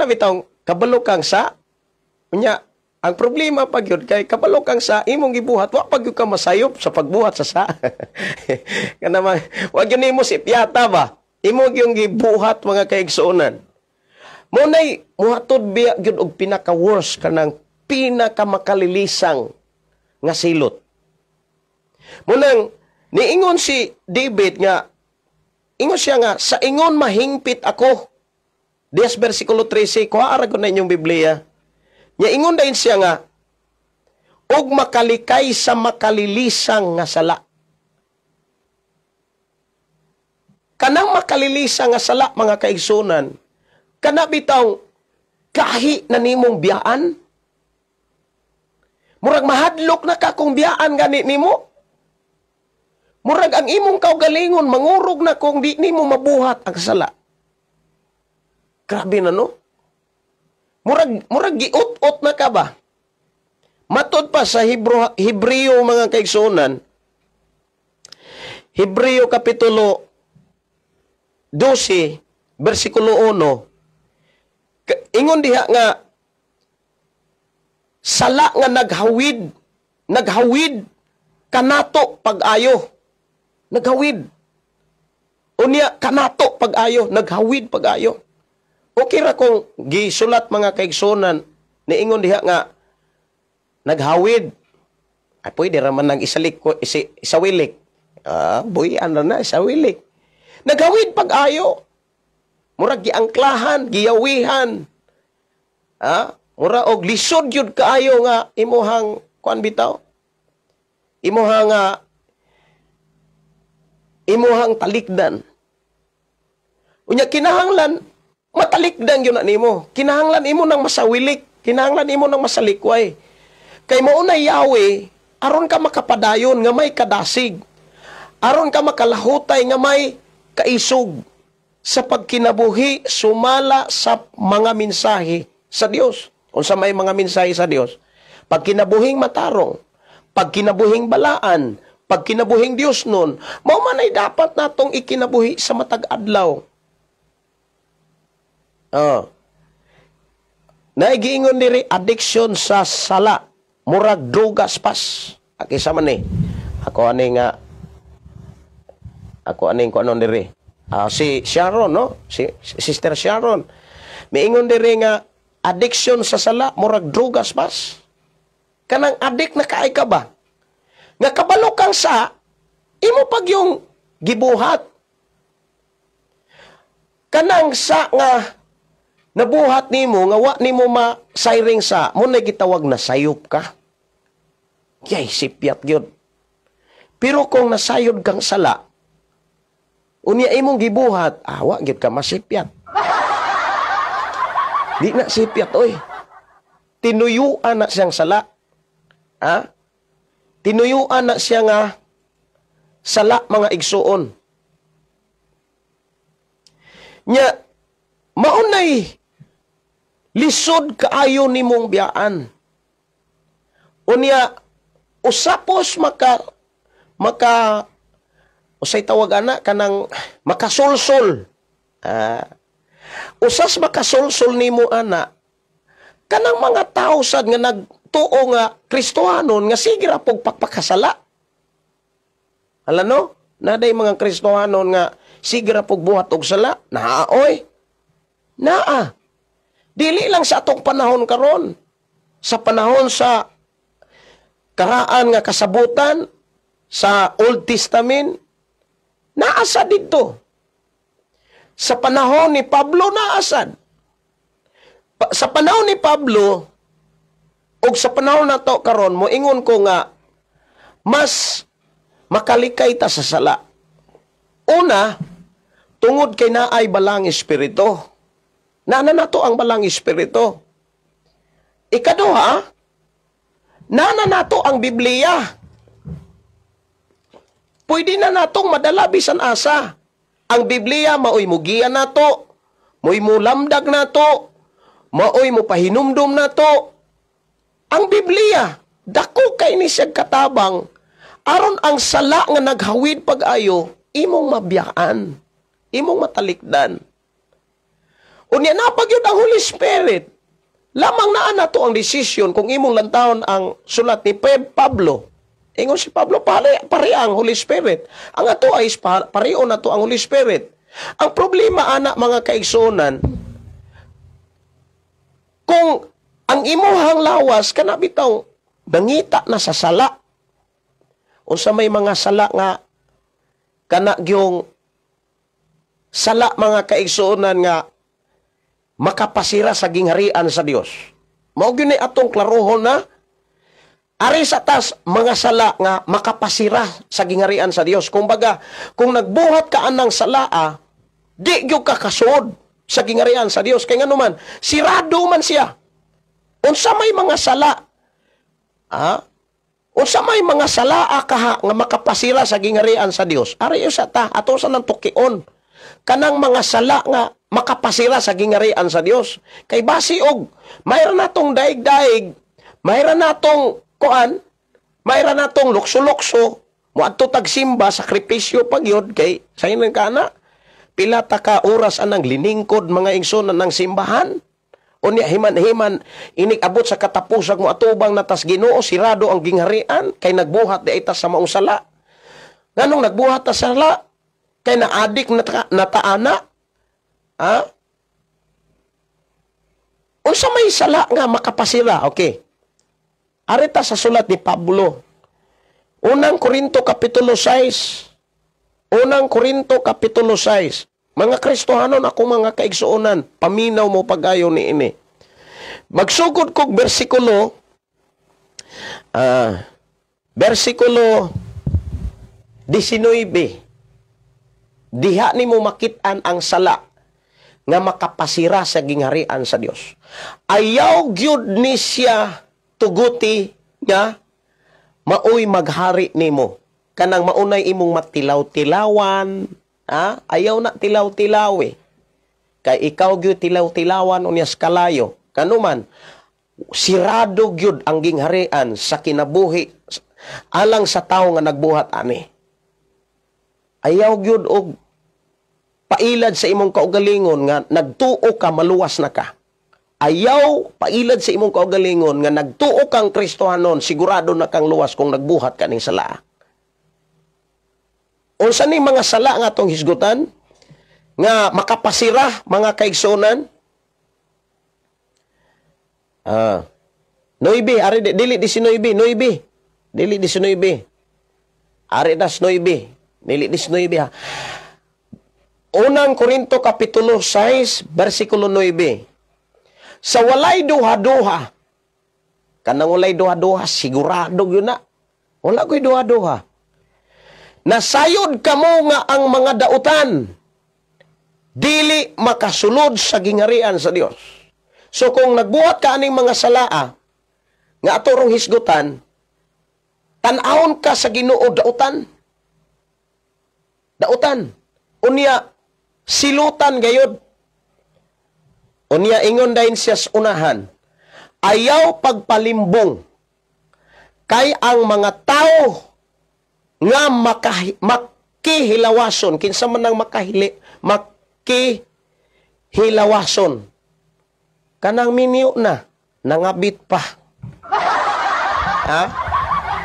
bitaw kabalo kang sa unya. Ang problema pag yun, kay kabalo kang sa imong gibuhat, wa pag yun ka masayop sa pagbuhat sa sa. Kana man, wa gyud nimo si piyata ba? Imo gyung gibuhat, mga kaigsuonan. Mo nay muhatod biya gyud og pinaka worst, kanang pinaka makalilisang nga silot. Munang niingon si David nga ingon siya nga sa ingon mahingpit ako. Dias versikulo 13, kuha ra na inyong Biblia. Nya ingon dayon siya nga og makalikay sa makalilisang nga sala. Kanang makalilisang nga sala, mga kaigsunan, kana bitaw kahi na nimong biyaan. Murag mahadlok na ka kung biyaan gani nimo. Murag ang imong kaugalingon mangurog na kung di nimo mabuhat ang sala. Grabe na, no? Murag giut-ut na ka ba? Matod pa sa Hebreo, mga kaigsuonan, Hebreo kapitulo 12 versikulo 1, ingon diha nga sala nga naghawid kanato pag-ayo. Naghawid. Unya kanato pag-ayo, naghawid pag-ayo. Okay ra kung gisulat, mga kaigsunan, niingon diha nga naghawid. Ay, pwede ra man nang isalik ko isawilik. Ah, buyan ra na isawilik. Naghawid pag-ayo. Murag giangklahan, giyawihan. Ah, mura og lisod gyud kaayo nga imuhang kuan bitaw. Imuhang imuhang talikdan. Unya kinahanglan matalikdan gyud na nimo. Kinahanglan imo nang masawilik, kinahanglan imo nang masalikway. Kay mao na Yahweh aron ka makapadayon nga may kadasig. Aron ka makalahutay nga may kaisog sa pagkinabuhi sumala sa mga mensahe sa Dios. Unsa may mga mensahe sa Dios? Pagkinabuhing matarong, pagkinabuhing balaan, pagkinabuhing Dios nun, mao man ay dapat natong ikinabuhi sa matag adlaw. Oh. Naigiingon diri addiction sa sala, murag drogas pas. Akisa man ni. Ako ani nga ako aning ko anon diri. Si Sharon, no? Si Sister Sharon. Miingon diri nga addiction sa sala murag drogas pas. Kanang addict na kaay ka ba? Nga kabalo kang sa imo pag yung gibuhat. Kanang sa nga nabuhat nimo nga wa nimo ma-siring sa mo na gitawag na sayop ka. Yay, sipyat gyud. Pero kung nasayod kang sala, unya imong gibuhat, awa gyud ka masipyat. Di na sipyat oy. Tinuyuan na siyang sala. Ha? Tinuyuan na siya nga sala, mga igsuon. Nya maunay lisod kaayo nimong biyaan. Unya usapos maka maka usay tawag ana kanang makasulsol. Usas makasulsol nimo ana, Kanang mga tao sad nga nagtuo nga Kristohanon nga sige ra pog pakpakasala. Hala no? Naday mga Kristohanon nga sige ra pog buhat og sala. Naa oy. Naa. Dili lang sa atong panahon karon. Sa panahon sa karaan nga kasabutan sa Old Testament, naa sa didto. Sa panahon ni Pablo, naasad. Sa panahon ni Pablo ug sa panahon nato karon, moingon ko nga mas makalikay ta sa sala. Una, tungod kay naay Balang Espiritu. Naa na nato ang Balang Espiritu. Ikaduha, naa na nato ang Biblia. Pwede na natong madala bisan asa. Ang Biblia maoy mugiya nato, maoy mulamdag nato, maoy mupahinumdum nato. Ang Biblia, dako kay ni siyang katabang aron ang sala nga naghawid pag-ayo imong mabiyaan, imong matalikdan. Unya na pagyud ang Holy Spirit. Lamang naa nato ang desisyon kung imong lantawon ang sulat ni Pablo. Ingon si Pablo, pare ang Holy Spirit. Ang ato ay pareho na to ang Holy Spirit. Ang problema ana, mga kaigsuonan, kung ang imuhang lawas kana bitaw nangita na sa sala. Unsa may mga sala nga kana gyung sala, mga kaigsuonan, nga makapasira sa gingharian sa Dios? Mao gyud ni atong klarohon na ari sa tas mga sala nga makapasira sa gingharian sa Dios. Kumbaga, kung nagbuhat ka anang salaa, di gyud ka kasuod sa gingharian sa Dios. Kay ngano man, sirado man siya. Unsa may mga sala? Ah? Unsa may mga salaa kaha nga makapasira sa gingharian sa Dios? Ari usa ta, ato sa nang tukion. Kanang mga sala nga makapasira sa gingharian sa Dios. Kay basi og mayra natong daig-daig, mayra natong kuan, mayra natong lukso-lukso, moadto tag simba, sakripisyo pag yun, kay sa inang kana, pila ta ka oras anang liningkod, mga igsoon, ng simbahan. Unya himan-himan inig abot sa katapusan mo atubang natas Ginoo, sirado ang gingharian kay nagbuhat di ay ta sa maong sala. Nganong nagbuhat ta sala? Kay naadik na nataana. Ha? Unsa may sala nga makapasira? Okay. Arita sa sulat ni Pablo. Unang Korinto Kapitulo 6. Unang Korinto Kapitulo 6. Mga Kristohanon, ako mga kaigsuonan, paminaw mo pag-ayo ni ini. Magsugod kog versikulo 19. Diha nimo makit-an ang sala nga makapasira sa gingharian sa Dios. Ayaw gyud ni siya tuguti nga maoy maghari nimo. Kanang maunay imong matilaw-tilawan, ha? Ayaw na tilaw-tilaw eh. Kay ikaw gyud tilaw-tilawan unya sa kalayo. Kanuman, sirado gyud ang gingharian sa kinabuhi alang sa tawo nga nagbuhat ani. Ayaw gyud og pailad sa imong kaugalingon nga nagtuo ka maluwas na ka. Ayaw pailad sa imong kaugalingon nga nagtuo kang Kristohanon, sigurado na kang luwas kung nagbuhat ka ning sala. Unsa ni mga sala nga atong hisgutan nga makapasira, mga kaigsuonan? Noybe, ari dili 19, noybe. Dili 19. Ari das 9. Dili 19 ha. Unang Korinto Kapitulo 6, versikulo 9. Sa walay duha-duha, kanang walay duha-duha, sigurado yun na. Wala ko'y duha-duha. Nasayod kamo nga ang mga dautan dili makasulod sa gingharian sa Dios. So kung nagbuhat ka aning mga salaa nga ato rong hisgutan, tan-awon ka sa Ginoo dautan. Dautan. Unya silutan gayod. Unya ingon dayon siya sa unahan, ayaw pagpalimbong kay ang mga tao nga makihilawason, kinsa man ang makihilawason, kanang minyo na. Nangabit pa. Ha?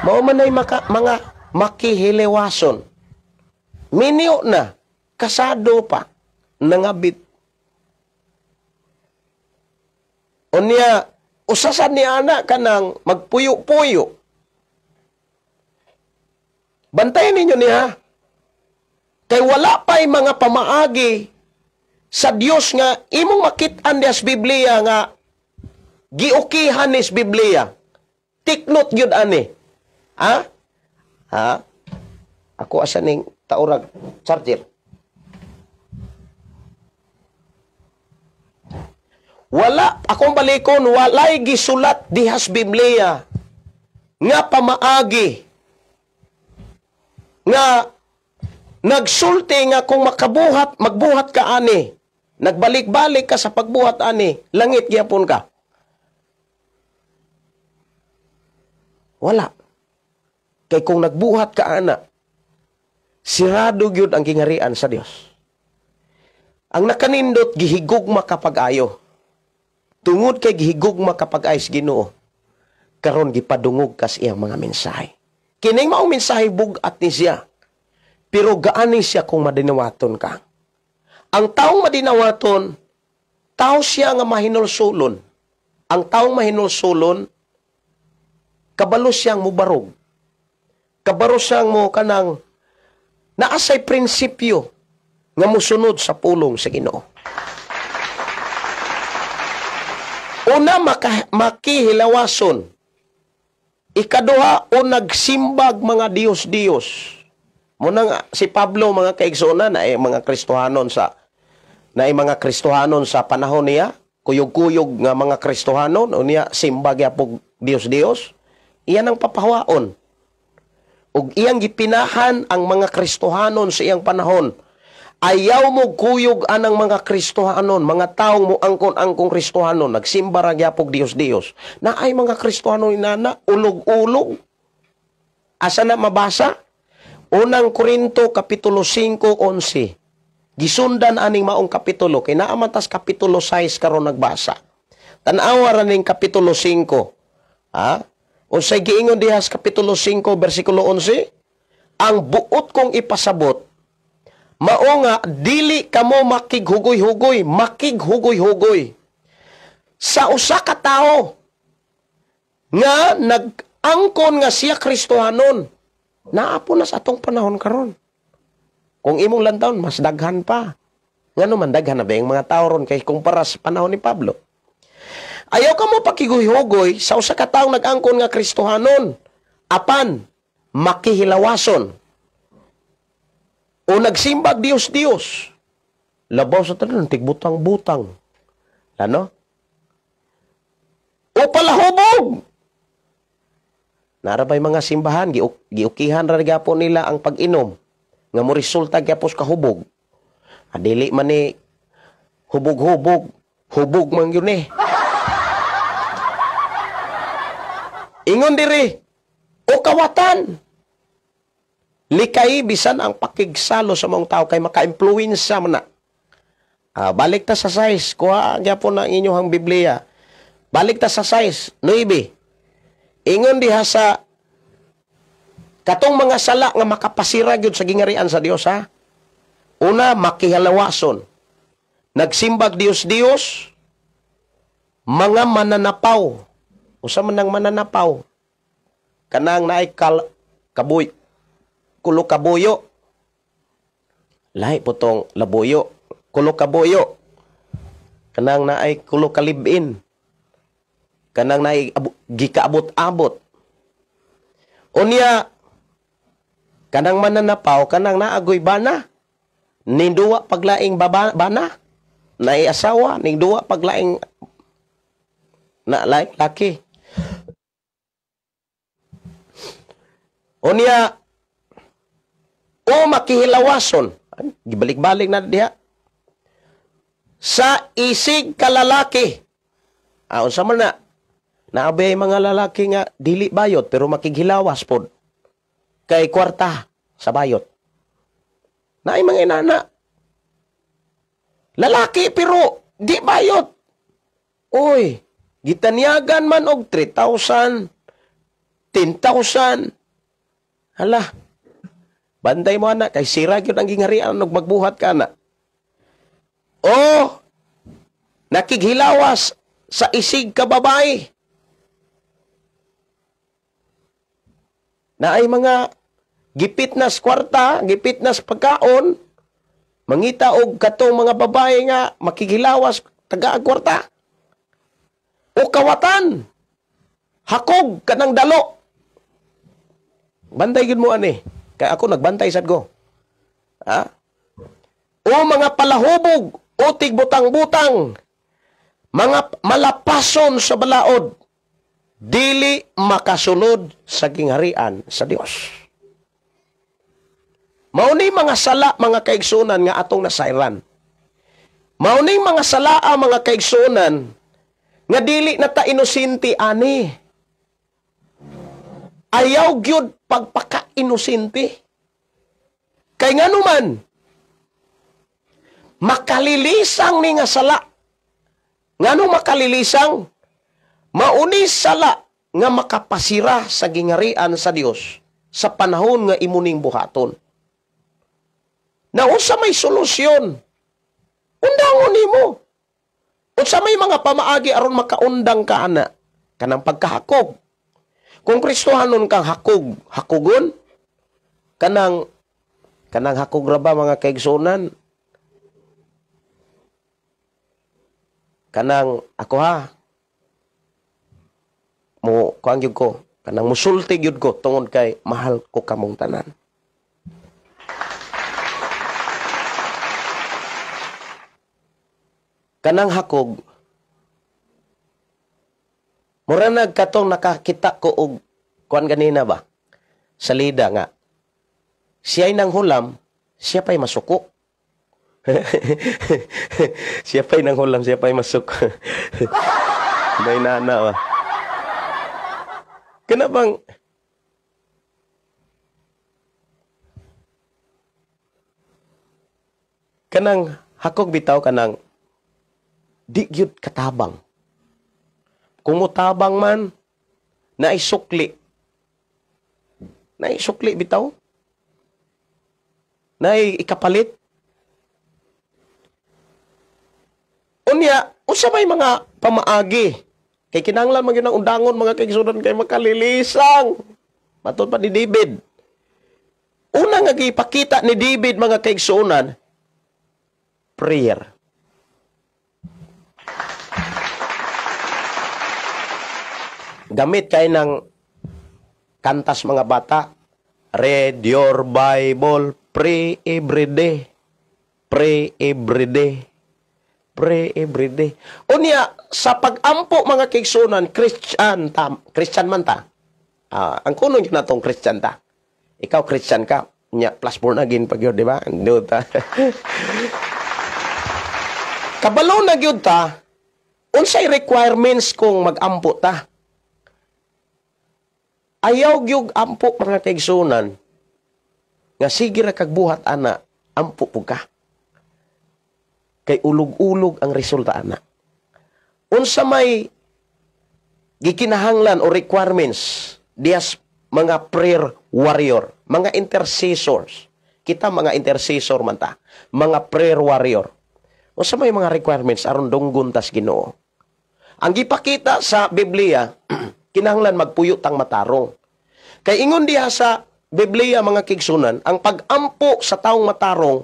Mao man ay mga makihiliwason. Minyo na, kasado pa, nangabit. Unya, usasan ni ana kanang magpuyo-puyo. Bantayan ninyo niya. Kay wala pa'y mga pamaagi sa Dios nga imong makit-an diha sa Biblia nga giukihan ni sa Biblia. Take note gyud ani. Ha? Ha? Ako asa ning taurag charger. Wala akong balikon, walay gisulat diha sa Biblia nga pamaagi nga nagsulti nga kung makabuhat, magbuhat ka ani, nagbalik-balik ka sa pagbuhat ani, langit gyapon ka. Wala. Kay kung nagbuhat ka ana, sirado gyud ang gingarian sa Dios. Ang nakanindot gihigugma kapag-ayo. Tungod kay gihigugma kapag-ayo sa Ginoo, karon gipadungog kas iyang mga mensahe. Kining maong mensahe bug-at ni siya. Pero gaani siya kung madinawaton ka. Ang taong madinawaton, tao siya nga mahinulsulon. Ang taong mahinulsulon, kabalo siyang mubarog. Kabalo siyang mo kanang naasay prinsipyo nga musunod sa pulong sa Ginoo. Una, makihilawason. Ikaduha, o nagsimbag mga Diyos-Diyos. Muna nga, si Pablo, mga kaigsoona, na mga Kristohanon sa panahon niya, kuyog-kuyog nga mga Kristohanon, o niya simbag yapog Diyos-Diyos, iyan ang papahawaon. Ug iyang gipinahan ang mga Kristohanon sa iyang panahon. Ayaw mo kuyog anang mga Kristohanon, mga taong mo angkon-angkong Kristohanon, nagsimba ra gyapog Diyos-Diyos. Na ay mga Kristohanon inana, ulog-ulog. Asa na mabasa? Unang Korinto, Kapitulo 5:11. Gisundan aning maong kapitulo, kay naa man tas Kapitulo 6 karon nagbasa. Tan-awa ra ning Kapitulo 5. Ha? Unsay giingon diha sa Kapitulo 5, versikulo 11? Ang buot kong ipasabot, mao nga dili kamo makighugoy-hugoy, makighugoy-hugoy sa usa ka tawo nga nag-angkon nga siya Kristohanon. Naa po na sa atong panahon karon. Kung imong lantawon, mas daghan pa. Ngano man daghan na ba yung mga tao ron kay kumpara sa panahon ni Pablo? Ayaw ka mo pakighugoy sa usa ka tawo nag-angkon nga Kristohanon, apan makihilawason o nagsimbag Diyos-Diyos. Labaw sa tanan, tigbutang-butang. Ano? O palahubog! Narabay mga simbahan, giukihan ra gyapon nila ang pag-inom nga mo resulta gyapos kahubog. Adili man ni hubog-hubog, hubog man yun eh. Ingon diri, o kawatan. Likay bisan ang pakigsalo sa mga tao kay maka-impluwensya man na. Balik ta sa size, kuha gyapon ang inyong Biblia. Balik ta sa size, 9. Ingon diha sa katong mga sala nga makapasira gyud sa gingarian sa Dios, ha. Una, makihalawason. Nagsimbag Dios-Dios, mga mananapaw. Usa man ang mananapaw? Kanang naay kabuy, kulo kabuyo. Lahi po tong labuyo, kulo kabuyo. Kanang naay kulo kalibin. Kanang naay gikaabot-abot. Unya, kanang mananapaw, kanang naagoy bana. Ninduwa paglaing bana. Naay asawa, ninduwa paglaing na laki. Unya, o makihilawason. Gibalik-balik na diha. Sa isig kalalaki. Unsa man na? Naabay mga lalaki nga dili bayot pero makighilawas pod. Kay kwarta sa bayot. Naay mga inana. Lalaki pero di bayot. Oy, Gitanyagan man og 3,000, 10,000. Hala. Bantay mo ana kay sira gyud ang gingharian og magbuhat ka ana. O nakighilawas sa isig ka babae. Naay mga gipit nas kwarta, gipit nas pagkaon, mangita og katong mga babae nga makighilawas taga kwarta. O kawatan, hakog kanang dalo. Bantay gid mo ani. Kay ako nagbantay sad ko. Ha? O mga palahubog, o tigbutang-butang, mga malapason sa balaod, dili makasulod sa gingharian sa Dios. Mao ni mga sala, mga kaigsunan, nga atong nasayran. Mao ni mga salaa, mga kaigsunan, nga dili na ta inosente ani. Ayaw gyud pagpaka-inosente. Kay nganuman, makalilisang ni nga sala. Ngano makalilisang? Mauni sala nga makapasira sa gingarian sa Dios sa panahon nga imuning buhaton. Na unsa may solusyon? Undangon nimo. Unsa may mga pamaagi aron makaundang ka ana? Kanang pagkahakog. Kung Kristohanon kang hakog, hakogon, kanang hakog ra ba mga kaigsunan? Kanang ako ha, mo kuang gyud ko, kanang musulti gyud ko tungod kay mahal ko kamong tanan. Kanang hakog, mura nagkatong nakakita ko og kuan ganina ba? Sa lida nga. Siya'y nang hulam, siya pa'y masuko. Siya pa'y nang hulam, siya pa'y masuko. May nana ba? Kana bang kanang hakog bitaw kanang di gyud katabang. Kung mutabang man, naisukli. Naisukli bitaw. Naay ikapalit. Unya, unsa may mga pamaagi? Kay kinahanglan man gyud ang undangon mga kaigsunan kay makalilisang. Matod pa ni David. Una nga gipakita ni David mga kaigsunan, prayer. Gamit kay ng kantas mga bata, read your Bible, pray every day. Pray every day. Pray every day. Unya, sa pag-ampo mga kaigsunan, Christian, Christian man ta. Ang kuno yun na tong Christian ta. Ikaw Christian ka. Unya, plus born again pag yun, di ba? Hindi ta. Kabalo na yun ta, unsay requirements kung mag-ampo ta? Ayaw gyud ampo mga kaigsunan nga sige ra kag buhat ana, ampo pug ka. Kay ulog-ulog ang resulta ana. Unsa may gikinahanglan o requirements diyas mga prayer warrior, mga intercessors. Kita mga intercessor man ta, mga prayer warrior. Unsa may mga requirements aron dunggon tas Ginoo? Ang gipakita sa Biblia, kinahanglan magpuyo tang matarong. Kay ingon diha sa Biblia mga kaigsunan, ang pag-ampo sa taong matarong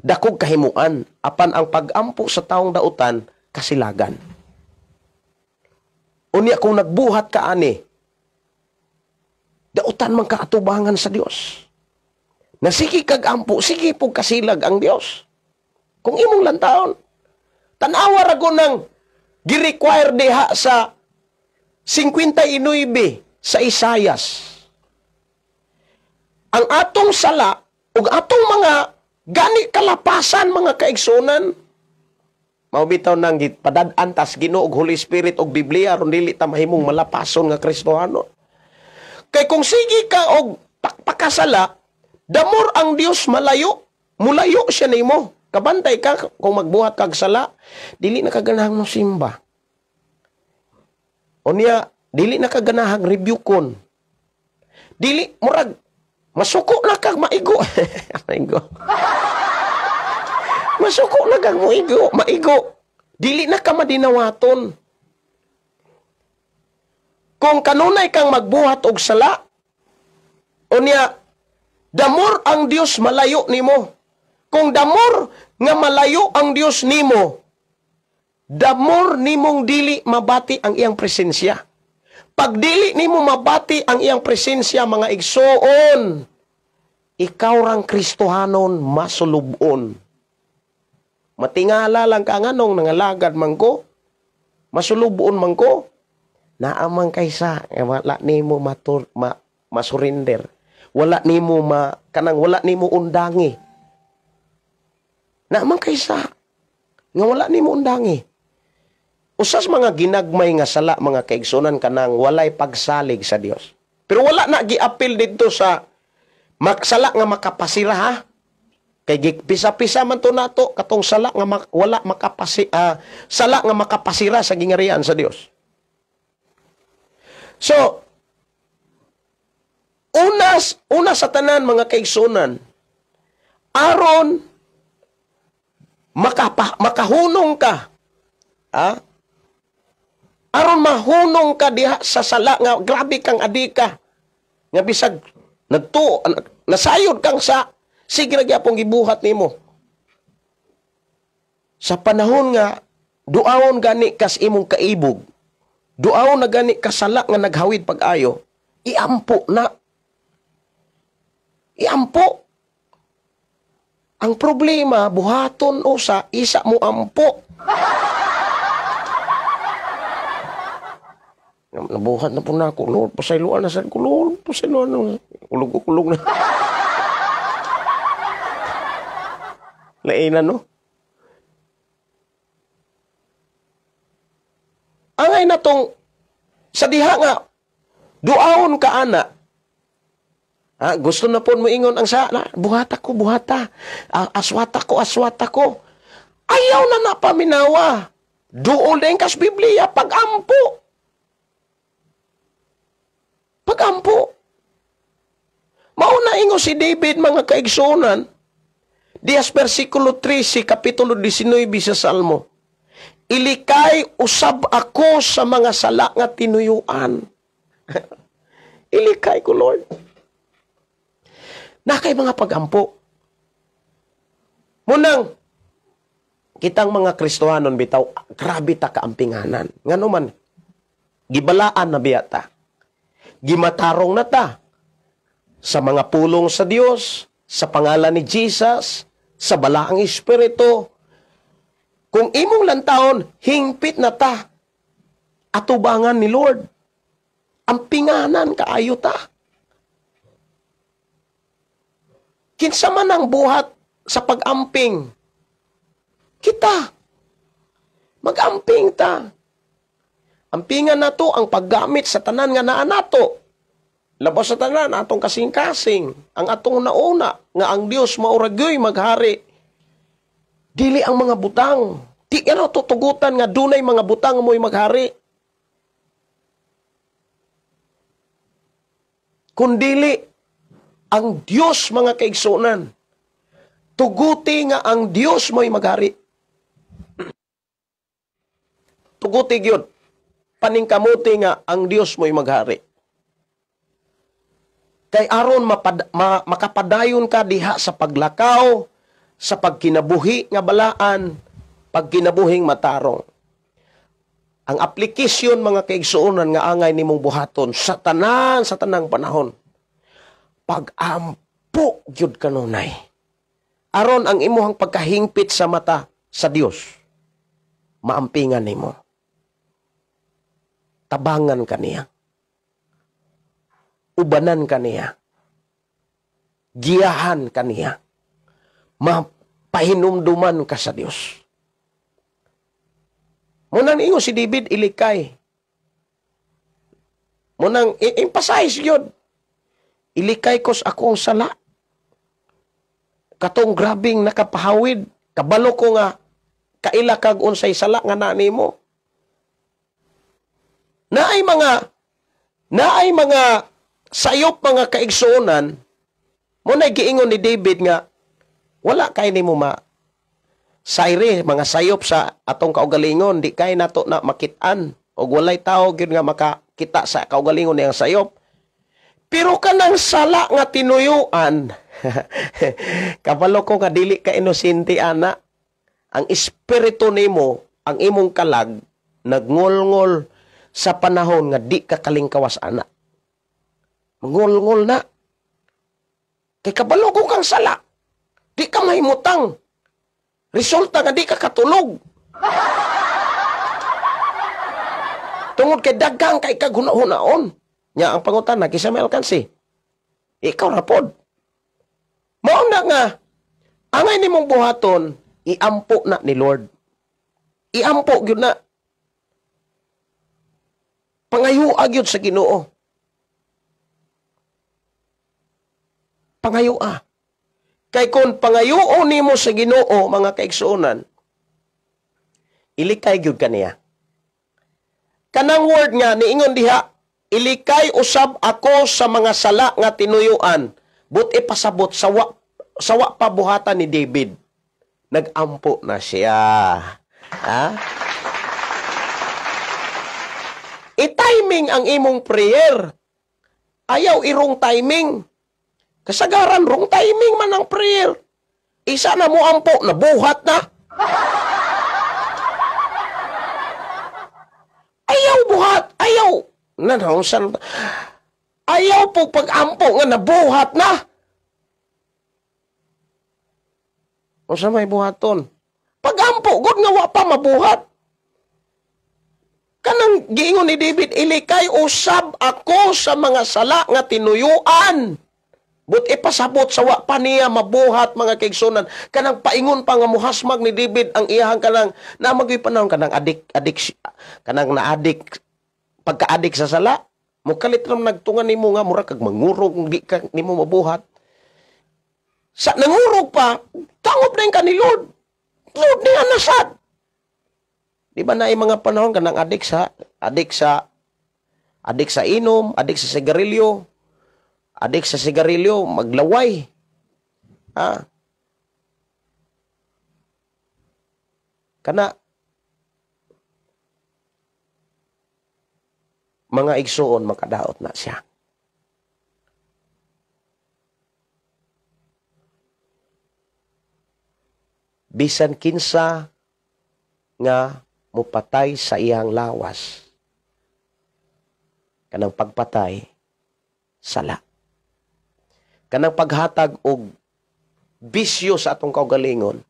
dakog kahimuan, apan ang pag-ampo sa taong dautan kasilagan. Unya kung nagbuhat ka ani, dautan man kaatubangan sa Dios. Na sige kag ampo, sige pug kasilag ang Dios. Kung imong lantaon, tan-awa ra ko nang gi-require diha sa 59 sa Isayas. Ang atong sala ug atong mga gani kalapasan mga kaigsunan, mao bitaw nang gipadad-an tas Ginoo og Holy Spirit og Biblia aron dili ta mahimong malapason nga Kristohano. Kay kung sige ka og pakasala, damor ang Dios malayo, mulayo siya nimo. Kabantay ka kung magbuhat kag sala, dili na ka ganahang mo simba. Unya dili na ka ganahang rebuke-on. Dili murag masuko na kag maigo. Maigo. Masuko na kag moigo, maigo. Dili na ka madinawaton. Kung kanunay kang magbuhat og sala, unya damor ang Dios malayo nimo. Kung damor nga malayo ang Dios nimo, damor nimong dili mabati ang iyang presensya. Pag dili nimo mabati ang iyang presensya, mga igsoon, ikaw rang Kristohanon masulubon. Matingala lang ka nganong nangalagad man ko, masulubon man ko, naamang kaysa wala nimo masurrender. Wala nimo kanang wala nimo undangi. Naamang kaysa nga wala nimo undangi. Usas mga ginagmay nga sala, mga kaigsunan, kanang walay pagsalig sa Dios. Pero wala na giapil didto sa sala nga makapasira, ha. Kay pisa-pisa man to nato katong sala nga wala sala nga makapasira sa gingarian sa Dios. So una sa tanan, mga kaigsunan, aron makahunong ka, ha? Aron mahunong ka diha sa sala nga grabe kang adika, nga bisag nasayod kang sa sige ra gyapon gibuhat nimo. Sa panahon nga duawon gani kas imong kaibog, duawon na gani ka sala nga naghawid pag-ayo, iampo na. Iampo. Ang problema, buhaton usa, isa mo ampo. Nabuhat na po na ako, Lord, pasayloan na sa ko, Lord, pasayloan na. Kulog-kulog na. Lainan, no? Angay na tong, sa diha nga, duaon ka, ana. Ha, gusto na po mo ingon ang sa, na, buhata ko, buhata. Aswata ko, aswata ko. Ayaw na napaminawa. Duol din kas Biblia, pag-ampo. Pag-ampo. Mauna ingo si David, mga kaigsunan, dias versikulo 13, kapitulo 19 sa Salmo. Ilikay usab ako sa mga sala nga tinuyuan. Ilikay ko, Lord. Nakay mga pagampo. Munang, kitang mga Kristohanon bitaw, grabe ta kaampinganan. Ngano man, gibalaan na biya ta. Gimatarong na ta sa mga pulong sa Dios, sa pangalan ni Jesus, sa balaang Espiritu. Kung imong lantaon, hingpit na ta atubangan ni Lord. Ampinganan kaayo ta. Kinsa man ang buhat sa pag-amping, kita. Mag-amping ta. Ampingan nato ang paggamit sa tanan nga naa nato. Labas sa tanan atong kasing-kasing, ang atong nauna nga ang Dios mauragoy maghari. Dili ang mga butang. Di ano tutugutan nga dunay mga butang mo'y maghari. Kundili ang Dios, mga kaigsunan. Tuguti nga ang Dios mo'y maghari. Tuguti gyud. Paningkamuti nga ang Dios mo'y maghari. Kay aron makapadayon ka diha sa paglakaw, sa pagkinabuhi nga balaan, pagkinabuhing matarong. Ang aplikasyon, mga kaigsuonan, nga angay nimong buhaton sa tanan, sa tanang panahon, pag-ampo gyud kanunay. Aron ang imuhang pagkahingpit sa mata sa Dios, maampingan nimo. Tabangan kaniya. Ubanan kaniya. Giyahan kaniya. Mapahinumduman ka sa Dios. Munang ingon si David, ilikay. Munang emphasize yun. Ilikay ko sa akong sala. Katong grabing nakapahawid. Kabalo ko nga, kaila kag unsay sala nga na nimo. Naay mga sayop mga kaigsuonan mo na giingon ni David nga wala kay nimo ma sayre mga sayop sa atong kaugalingon, di kay nato na makit-an og walay tawo gyud nga makakita sa kaugalingon niyang sayop. Pero kanang sala nga tinuyuan, kabalo ko nga dili ka inosente ana, ang espiritu nimo, ang imong kalag nagngolngol sa panahon nga di ka kalingkawas ana. Mangolngol na. Kay kabalo ko kang sala. Di ka mahimutang. Resulta nga di ka katulog. Tungod kay daghang kay kaghuna-hunaon. Nya ang pangutana kinsa may alkansi. Ikaw ra pod. Mao na nga angay nimong buhaton, iampo na ni Lord. Iampo gyud na. Pangayua gyud sa Ginoo. Pangayua. Kay kung pangayuo nimo sa Ginoo, mga kaigsuonan, ilikay gyud kaniya. Kanang word nga niingon diha, ilikay usab ako sa mga sala nga tinuyuan, but ipasabot sawa pa buhatan ni David. Nagampo na siya. Ha? I-timing ang imong prayer. Ayaw irong timing. Kasagaran, wrong timing man ang prayer. Isa na mo ampo, nabuhat na. Ayaw buhat, ayaw. Nanausan. Ayaw po pag-ampo nga nabuhat na. Unsa may buhaton? Pag-ampo, god nga wa pa mabuhat. Kanang giingon ni David, ilikay usab ako sa mga sala nga tinuyuan. But ipasabot sa wa pa niya mabuhat mga kaigsunan. Kanang paingon pa nga muhasmag ni David ang iyahang kanang namagay panahon kanang adik kanang naadik pagka-adik sa sala. Mukalit ram nagtungan nimo nga mura kag mangurog di ka nimo mabuhat. Sa nangurog pa, tangop na ka ni Lord. Lord niya nasad. Di ba na mga panahon kanang adik sa inom, adik sa sigarilyo. Adik sa sigarilyo, maglaway. Ha? Kana, mga igsuon, makadaot na siya. Bisan kinsa nga mupatay sa iyang lawas, kanang pagpatay, sala. Kanang paghatag og bisyo sa atong kaugalingon,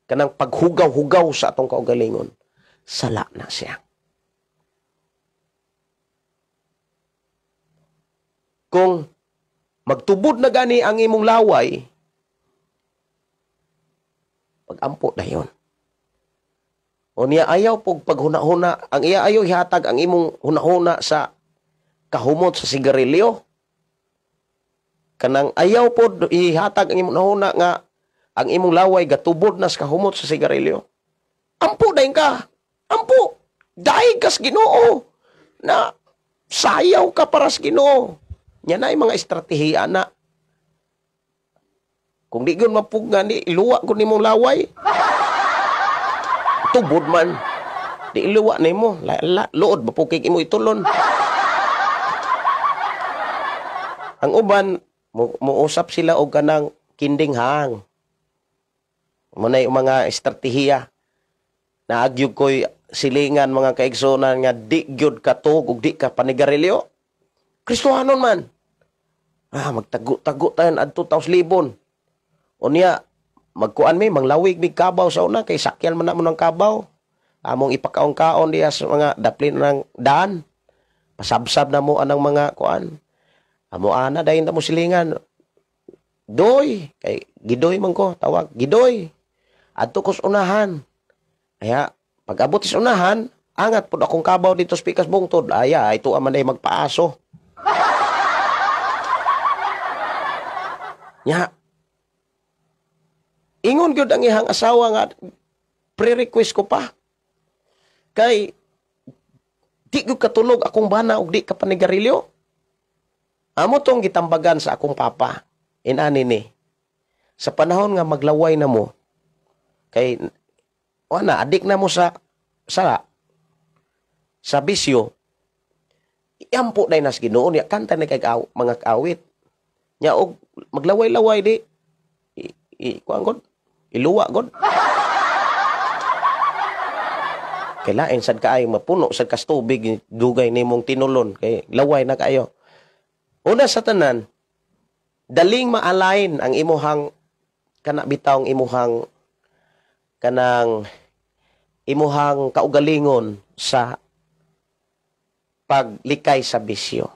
kanang paghugaw-hugaw sa atong kaugalingon, sala na siya. Kung magtubod na gani ang imong laway, pagampo na yun. O niya ayaw pog paghuna-huna, ang iya ayaw ihatag ang imong huna-huna sa kahumot sa sigarilyo. Kanang ayaw po ihatag ang imong huna nga ang imong laway gatubod na sa kahumot sa sigarilyo. Ampo dayon ka. Ampo. Daig kas Ginoo na sayaw ka para sa Ginoo. Nya na mga estratehiya na. Kung di gyud mapugnan ni iluwa ko nimong laway. Tubod man. Di iluwa nimo, luod mapukig imo itulon. Ang uban muusap sila og kanang kinding hang. Munay mga estratehiya. Naagyog ko'y silingan mga kaigsunan nga di gyud katog ug di ka panigarilyo. Kristohanon man. Ah, magtago-tago tayo adto taos libon. Unya magkuan mi manglawig mig kabaw sa una kay sakyan man na mo ng kabaw. Among ipakaon-kaon diya sa mga daplin ng daan. Pasabsab na mo anang mga kuan. Amo ana dayon ta mo silingan. Doy kay gidoy man ko tawag gidoy. Adto ko sa unahan. Aya pag abot sa unahan, angat pud akong kabaw dito sa pikas bungtod. Aya ito man ay magpaaso. Nya. Ingon gyud ang iyang asawa nga pre-request ko pa. Kay Di gyud katulog akong bana og di ka panigarilyo. Amo tong gitambagan sa akong papa. Inani ni. Sa panahon nga maglaway na mo, kay wala, adik na mo sa bisyo, iampo na nas Ginoo niya, kanta na kay mga kaawit. Nya og maglaway-laway di kuan god, iluwa god. Kay lain sad kaayo mapuno sad kas tubig dugay nimong tinulon kay laway na kaayo. Una sa tanan, daling maalain ang imuhang kana bitawng imuhang kanang imuhang kaugalingon sa paglikay sa bisyo.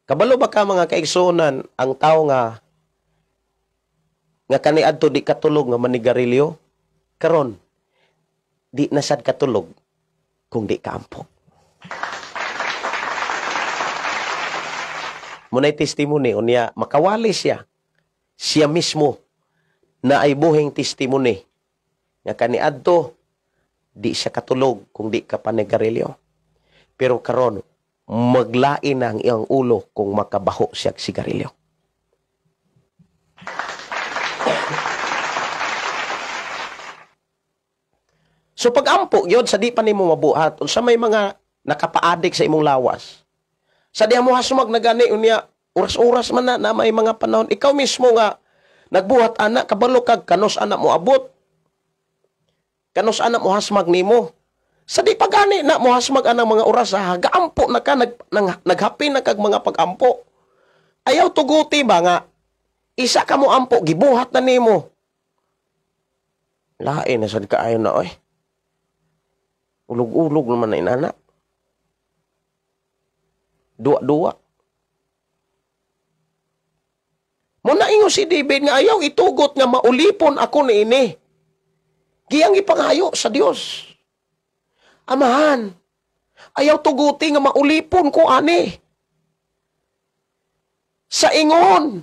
Kabalo ba ka mga kaigsuonan ang tao nga kaniadto di katulog nga manigarilyo? Karon di na sad katulog kung di kaampo. Munay testimony unya makawali siya. Siya mismo na ay buhing testimony nga kaniadto di siya katulog kung di ka panigarilyo. Pero karon maglain na ang iyang ulo kung makabaho siya og sigarilyo. So pag-ampo yun, sa di pa nimo mabuhat, unsa may mga nakapaadik sa imong lawas. Sa diha mo hasumag na gani unya, oras-oras man na may mga panahon, ikaw mismo nga nagbuhat ana, kabalo kag kanos ana mo abot. Kanos ana mo hasmag nimo. Sa di pa gani na mo hasmag anang mga oras, ha, gaampo na ka, naghapin na kag mga pag-ampo. Ayaw tuguti ba nga, isa ka mo ampo, gibuhat na nimo. Lain na sad kaayo na, oy. Ulog-ulog naman na inana. Duwa-duwa. Muna ingon si David nga ayaw itugot nga maulipon ako ni ini. Giyang ipangayo sa Dios. Amahan, ayaw tuguti nga maulipon ko ani. Sa ingon,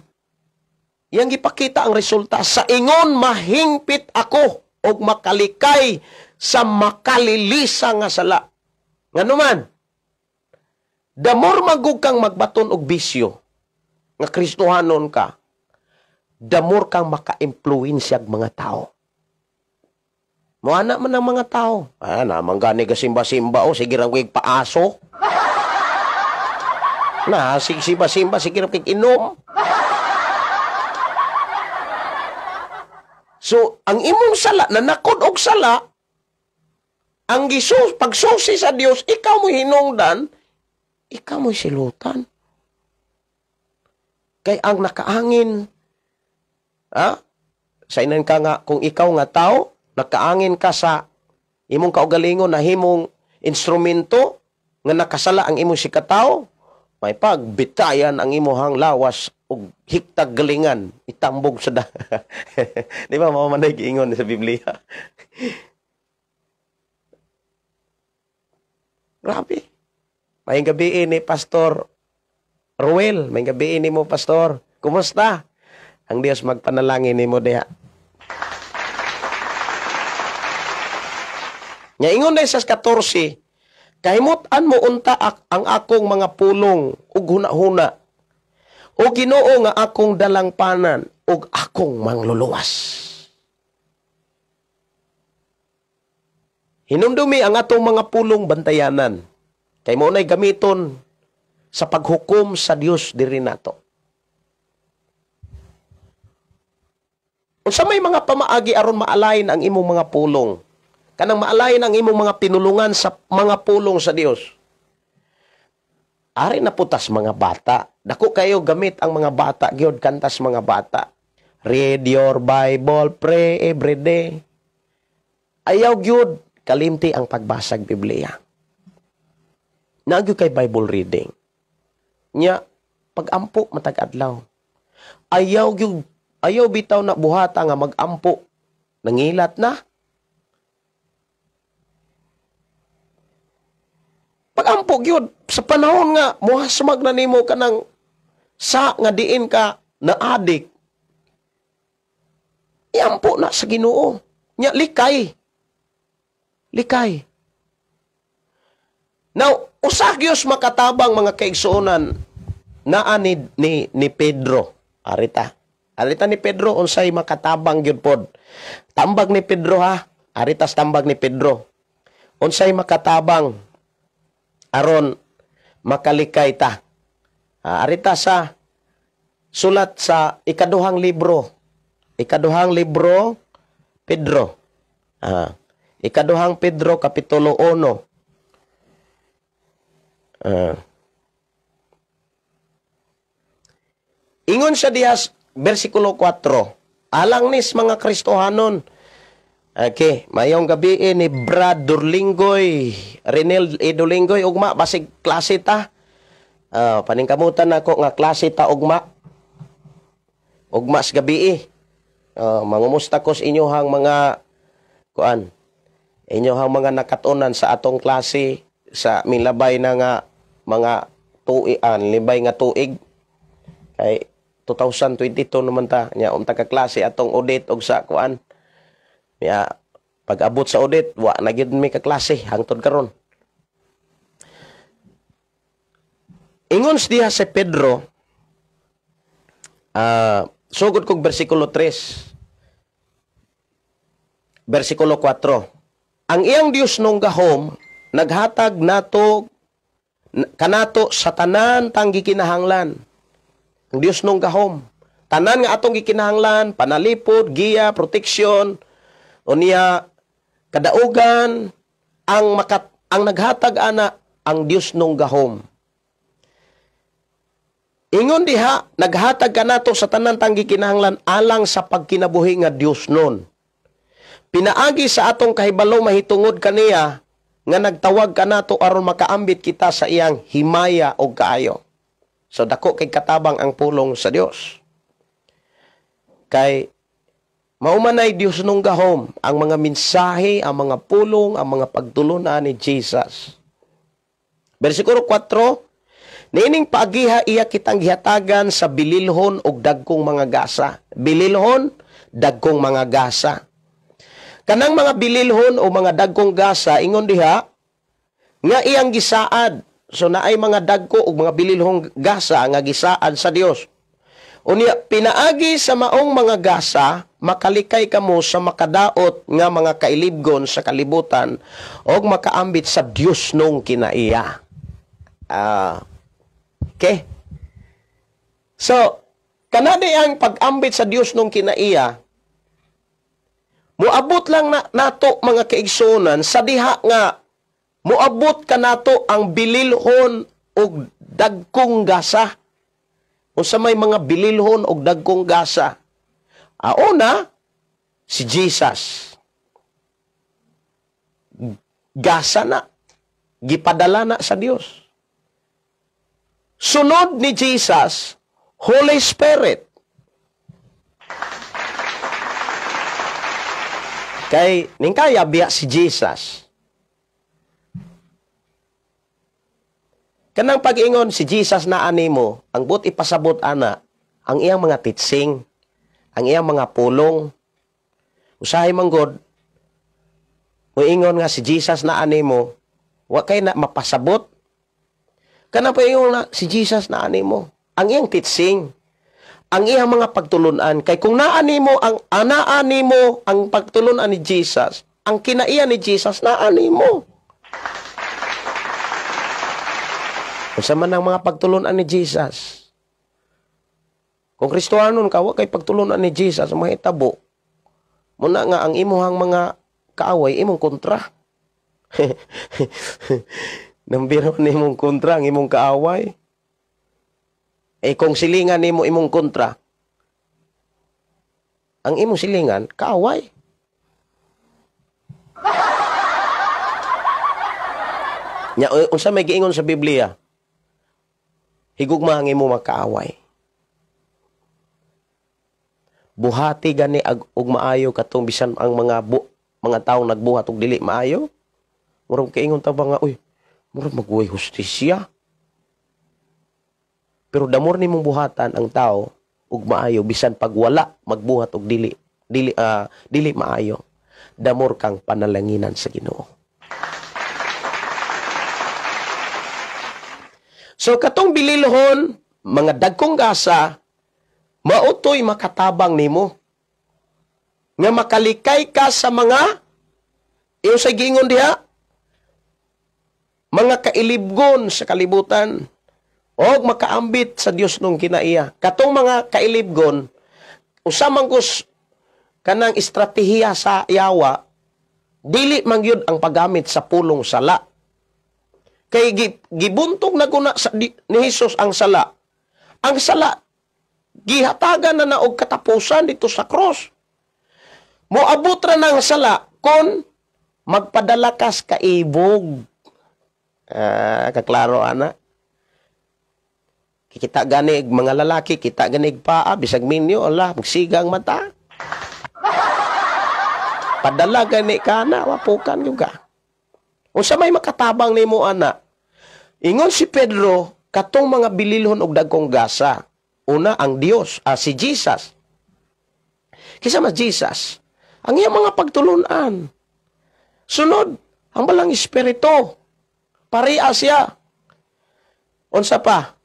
yang gipakita ang resulta, sa ingon mahingpit ako og makalikay sa makalilisa nga sala. Nganuman, the more magug kang magbaton og bisyo nga Kristohanon ka, the more kang maka-impluwensyag mga tao. Moana man ang mga tao. Ah, namang gani ka simba-simba o, sige rang kig paaso. Na, sige simba-simba, sige rang kig inom. So, ang imong sala, nanakod og sala, ang gisus, pagsusi sa Dios, ikaw mo hinungdan, ikaw mo silutan. Kay ang nakaangin, ha? Sa inan ka nga, kung ikaw nga tao, nakaangin ka sa imong kaugalingon na himong instrumento nga nakasala ang imong sikatao, may pagbitayan ang imuhang lawas ug hiktag galingan itambog sa da. Di ba mao man giingon sa Biblia? Grabe. May gabi ni Pastor Ruel, may gabi ni mo Pastor. Kumusta? Ang Dios magpanalangin nimo diha. Nya ingon sa 14, kahimut-an mo unta ang akong mga pulong ug hunahuna. O Ginoo nga akong dalangpanan ug akong mangluluwas. Hinumdumi ang atong mga pulong bantayanan. Kay mo nay gamiton sa paghukom sa Dios diri nato. Unsa may mga pamaagi aron maalain ang imong mga pulong? Kanang maalain ang imong mga pinulungan sa mga pulong sa Dios. Ari na putas mga bata. Dako kayo gamit ang mga bata, gyud kantas mga bata. Read your Bible, pray every day. Ayaw gyud kalimti ang pagbasag Biblia. Naa gyud kay Bible reading. Nya pagampo matag adlaw. Ayaw gyud, ayaw bitaw na buhata nga magampo. Nangilat na. Pagampo gyud sa panahon nga muhasmag na nimo kanang sa nga diin ka na adik. Iampo na sa Ginoo. Nya likay. Likay. Now, usa gyud makatabang mga kaigsuonan naa ni Pedro. Arita. Arita ni Pedro unsay makatabang gyud pod. Tambag ni Pedro ha. Arita sa tambag ni Pedro. Unsay makatabang aron makalikay ta. Arita sa sulat sa ikaduhang libro. Ikaduhang libro Pedro. Ikaduhang Pedro kapitulo 1. Ingon siya diha versikulo 4. Alang nis mga Kristohanon. Okay, mayong gabi ni Brad Durlinggoy, Renel Edulinggoy ugma basig klase ta. Paningkamutan nako nga klase ta ugma. Ugma sa gabi. Mangumusta ko sa inyohang mga kuan. Inyohang mga nakatunan sa atong klase sa milabay na nga mga tuian, libay nga tuig. Kay 2022 naman ta nya unta ka klase atong audit og sa kuan. Nya pag-abot sa audit wa na gyud mi ka klase hangtod karon. Ingon diha si Pedro, sugod kog bersikulo 3. Bersikulo 4. Ang iyang Dios nung gahom naghatag nato kanato sa tanan tang gikinahanglan. Ang Dios nung gahom, tanan nga atong gikinahanglan, panalipod, giya, proteksyon, unya kadaugan, ang naghatag ana ang Dios nung gahom. Ingon diha, naghatag kanato sa tanan tang gikinahanglan alang sa pagkinabuhi nga Dios nun. Pinaagi sa atong kahibalo mahitungod kaniya nga nagtawag kanato aron makaambit kita sa iyang himaya og kaayo. So dako kay katabang ang pulong sa Dios. Kay maumanay Dios nung gahom ang mga mensahe, ang mga pulong, ang mga pagtulunan ni Jesus. Bersikulo 4, niining paagiha iya kitang gihatagan sa bililhon og dagkong mga gasa. Bililhon, dagkong mga gasa. Kanang mga bililhon o mga dagkong gasa, ingon diha, nga iyang gisaad. So naay mga dagko o mga bililhong gasa nga gisaad sa Dios. Unya, pinaagi sa maong mga gasa, makalikay kamo sa makadaot nga mga kailibgon sa kalibutan og makaambit sa Dios nung kinaiya. Okay. So, kanadi ang pag-ambit sa Dios nung kinaiya, muabot lang nato mga kaigsunan sa diha nga muabot kanato ang bililhon og dagkong gasa. Unsa may mga bililhon og dagkong gasa? Una, si Jesus. Gasa na. Gipadala na sa Dios. Sunod ni Jesus, Holy Spirit. Kay ningkaya biya si Jesus. Kanang pag-ingon si Jesus na animo, ang but ipasabot ana, ang iyang mga titsing, ang iyang mga pulong. Usahay man god, muingon nga si Jesus na animo, wa kay na mapasabot. Kanang pag-ingon na si Jesus na animo, ang iyang titsing, ang iyang mga pagtulunan. Kay kung naanimo ang anaanimo ang pagtulunan ni Jesus, ang kinaiya ni Jesus naanimo. Unsa man ang mga pagtulunan ni Jesus? Kung Kristohanon ka, wa kay pagtulunan ni Jesus, mahitabo. Muna nga ang imuhang mga kaaway, imong kontra. Nambiro ni imong kontra, ang imong kaaway. Eh kung silingan nimo imong kontra, ang imong silingan, kaaway. Nya, unsa may giingon sa Biblia? Higugma ang imo makaaway. Buhati gani og maayo katong bisan ang mga mga tawo nagbuhat og dili maayo. Murag kaingon ta ba nga, uy, murag magway hustisya. Pero damor nimong buhatan ang tao og maayo bisan pag wala magbuhat og dili dili maayo. Damor kang panalanginan sa Ginoo. So katong bililhon, mga dagkong gasa, mautoy makatabang nimo. Nga makalikay ka sa mga iyo sa giingon diha, mga kailibgon sa kalibutan og makaambit sa Dios nung kinaiya. Katong mga kailibgon, usa man kus kanang estratehiya sa yawa, dili man gyud ang paggamit sa pulong sala. Kay gibuntog na guna sa ni Jesus ang sala. Ang sala gihatagan na na og katapusan dito sa cross. Moabot ra ng sala kon magpadala kas kaibog. Kaklaro ana. Kita ganig mga lalaki, kita ganig paa, bisag minyo, ala, magsigang mata. Padala gani ka na, wapukan yung ka. Unsa may makatabang nimo ana? Ingon si Pedro, katong mga bililhon og dagkong gasa. Una ang Dios, si Jesus. Kinsa man Jesus? Ang iyang mga pagtulunan. Sunod, ang balang espiritu. Pareha siya. Unsa pa?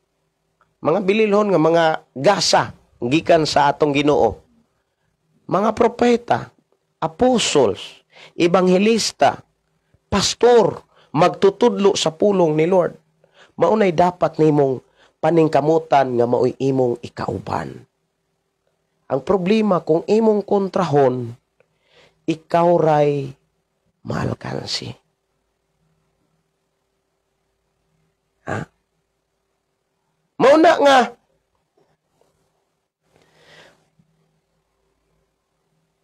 Mga bililhon nga mga gasa gikan sa atong Ginoo. Mga propeta, apostles, ebanghelista, pastor, magtutudlo sa pulong ni Lord. Maunay dapat nimong paningkamutan nga maoy imong ikauban. Ang problema kung imong kontrahon, ikaw ray maalkansi. Ha? Mauna nga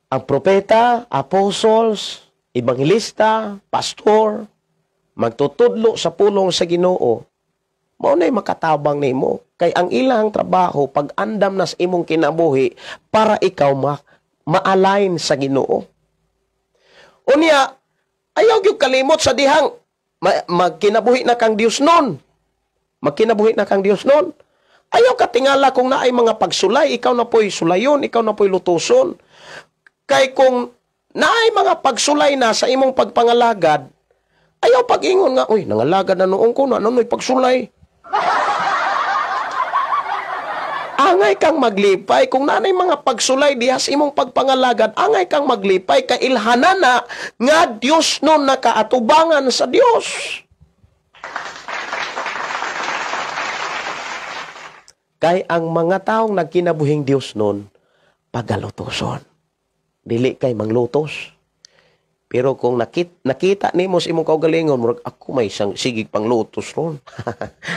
ang propeta, apostles, ebanghelista, pastor, magtutudlo sa pulong sa Ginoo, mao na'y makatabang nimo. Kay ang ilang trabaho pag-andam na sa imong kinabuhi para ikaw ma-align sa Ginoo. Unya, ayaw gyud kalimot sa dihang magkinabuhi na kang Dios nun. Magkinabuhi na kang Dios nun. Ayaw katingala kung naay mga pagsulay, ikaw na po'y sulayon, ikaw na po'y lutuson. Kay kung naay mga pagsulay na sa imong pagpangalagad, ayaw pag-ingon nga, uy, nangalagad na noong ko, na no'y pagsulay. Angay kang maglipay. Kung nanay mga pagsulay diha sa imong pagpangalagad, angay kang maglipay, kailhanan na nga Dios nun nakaatubangan sa Dios. Kay ang mga taong nagkinabuhing Dios nun, pagalutoson. Dili kay manglutos. Pero kung nakita nimo sa imong kaugalingon, murag ako may isang sigig panglutos ron.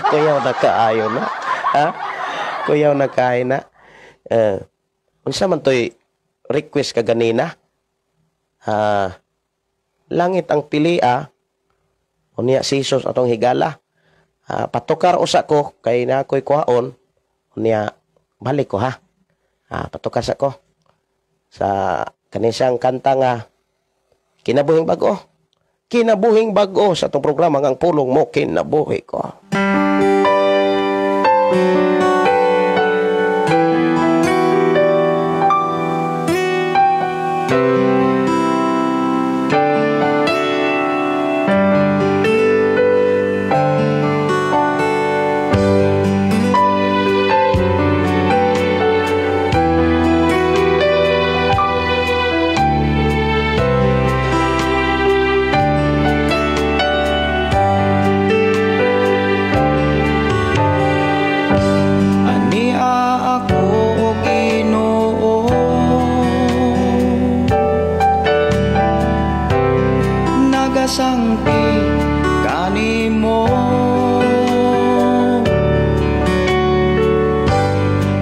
Kuyaw na kaayo na. Ha? Kuyaw na kaayo na. Unsa man to'y request ka ganina? Langit ang pilia. Unya si Jesus atong higala. Patukar usa ko kay na ako'y kuhaon. Unya balik ko ha. Patukar sa ko. Sa kanisang kanta nga Kinabuhing Bag-o. Kinabuhing Bag-o sa itong programa ng Pulong Mo Kinabuhi Ko. Sangpi kanimo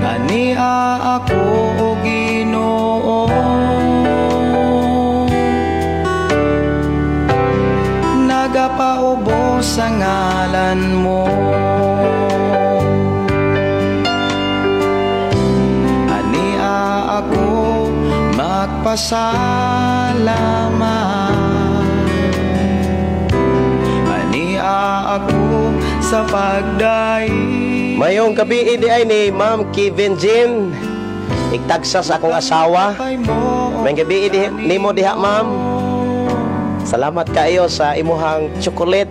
ania ako o Ginoo, nagapaubos sa ngalan mo. Ania ako magpasalamat, ako sa pagdaig. Mayong gabi idi ay ni Ma'am Kevin Jean, igtagsa sa akong asawa. Mayong gabi idi nimo diha, ma'am. Salamat kayo sa imuhang chocolate.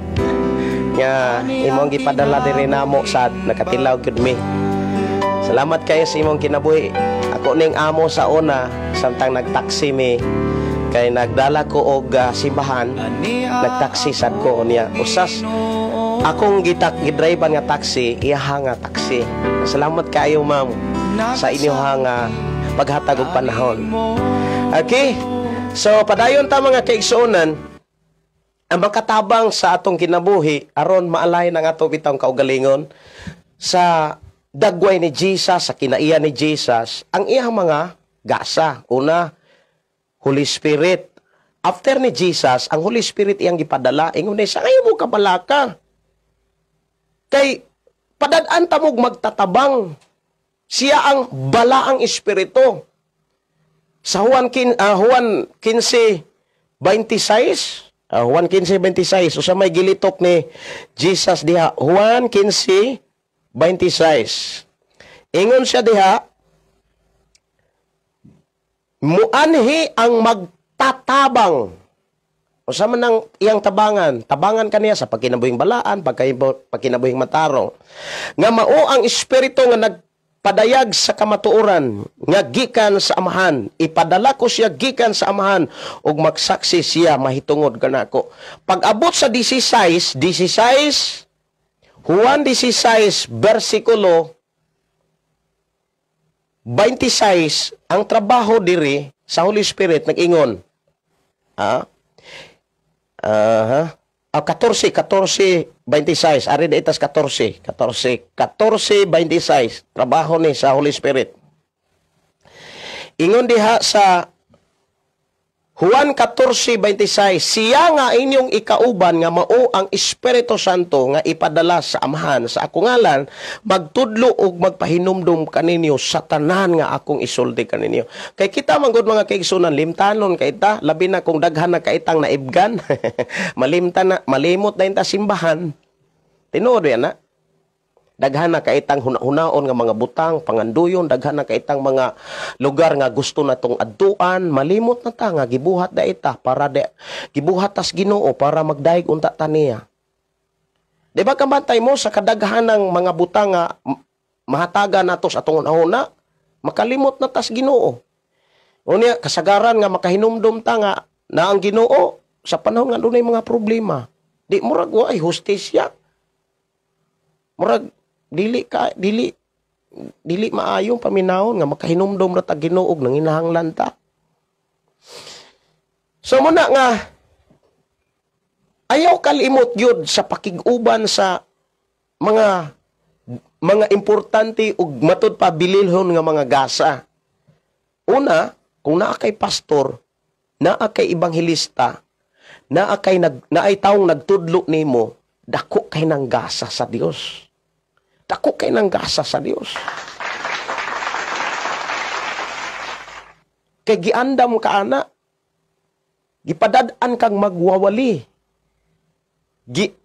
Nga imong gipadala diri namo sad nakatilaw gyud mi. Salamat kayo sa imong kinabuhi. Ako ning amo sa una samtang nagtaksi mi kay nagdala ko og simbahan, nagtaksi sad ko niya. Usas akong gidrive nga taxi, iyaha nga taxi. Salamat kayo, ma'am, sa inyong nga paghatag og panahon. Okay? So padayon ta, mga kaigsuonan, ang makatabang sa atong kinabuhi aron maalay ng ato bitawng kaugalingon sa dagway ni Jesus, sa kinaiya ni Jesus, ang iyang mga gasa. Una, Holy Spirit. After ni Jesus, ang Holy Spirit iyang gipadala. Ingon ni sa ngayon mo kabalaka. Kay padad-an tamog magtatabang. Siya ang balaang espiritu. Sa Juan 15:26, Juan 15:26, usa may gilitok ni Jesus diha. Juan 15:26. Ingon siya diha, muanhi ang magtatabang. Usa man ang iyang tabangan, tabangan kaniya sa pagkinabuhing balaan, pagkinabuhing matarong. Nga mao ang espiritu nga nagpadayag sa kamatuoran, nga gikan sa Amahan. Ipadala ko siya gikan sa Amahan ug magsaksi siya mahitungod kanako. Pag-abot sa 16, Juan 16 versikulo 26, ang trabaho diri sa Holy Spirit nag-ingon. 14:26, ari na itas 14, 14:26, trabaho ni sa Holy Spirit. Ingon diha sa Juan 14:26, siya nga inyong ikauban nga mao ang Espiritu Santo nga ipadala sa Amahan sa akong ngalan, magtudlo ug magpahinumdum kaninyo sa tanan nga akong isulti kaninyo. Kay kita man gud, mga kaigsunan, limtanon kay ta, labi na kung daghan na kaitang naibgan. Malimtan na, malimot na inta simbahan. Tinuod yan na. Daghan na kaitang huna-hunaon nga mga butang, panganduyon, daghan na kaitang mga lugar nga gusto na tong adtuan, malimot na ta nga gibuhat da ita para de, gibuhat tas Ginoo para magdaig unta ta niya. Di ba kabantay mo sa kadaghanang mga butang nga mahatagan nato sa atong hunahuna, makalimot na tas Ginoo. Unya kasagaran nga makahinumdum ta nga na ang Ginoo sa panahon nga dunay mga problema. Di murag wa ay hustisya. Murag dili ka dili dili maayong paminawon nga makahinumdom ra ta Ginoo og nanginahanglan ta. So muna nga ayaw kalimot gyud sa pakig-uban sa mga importante ug matud pa bililhon nga mga gasa. Una, kung naa kay pastor, naa kay ebanghelista, naa kay naay taong nagtudlo nimo, dako kay nang gasa sa Dios. Dako kay nang gasa sa Dios. Kay giandam ka ana, gipadad-an kang magwawali.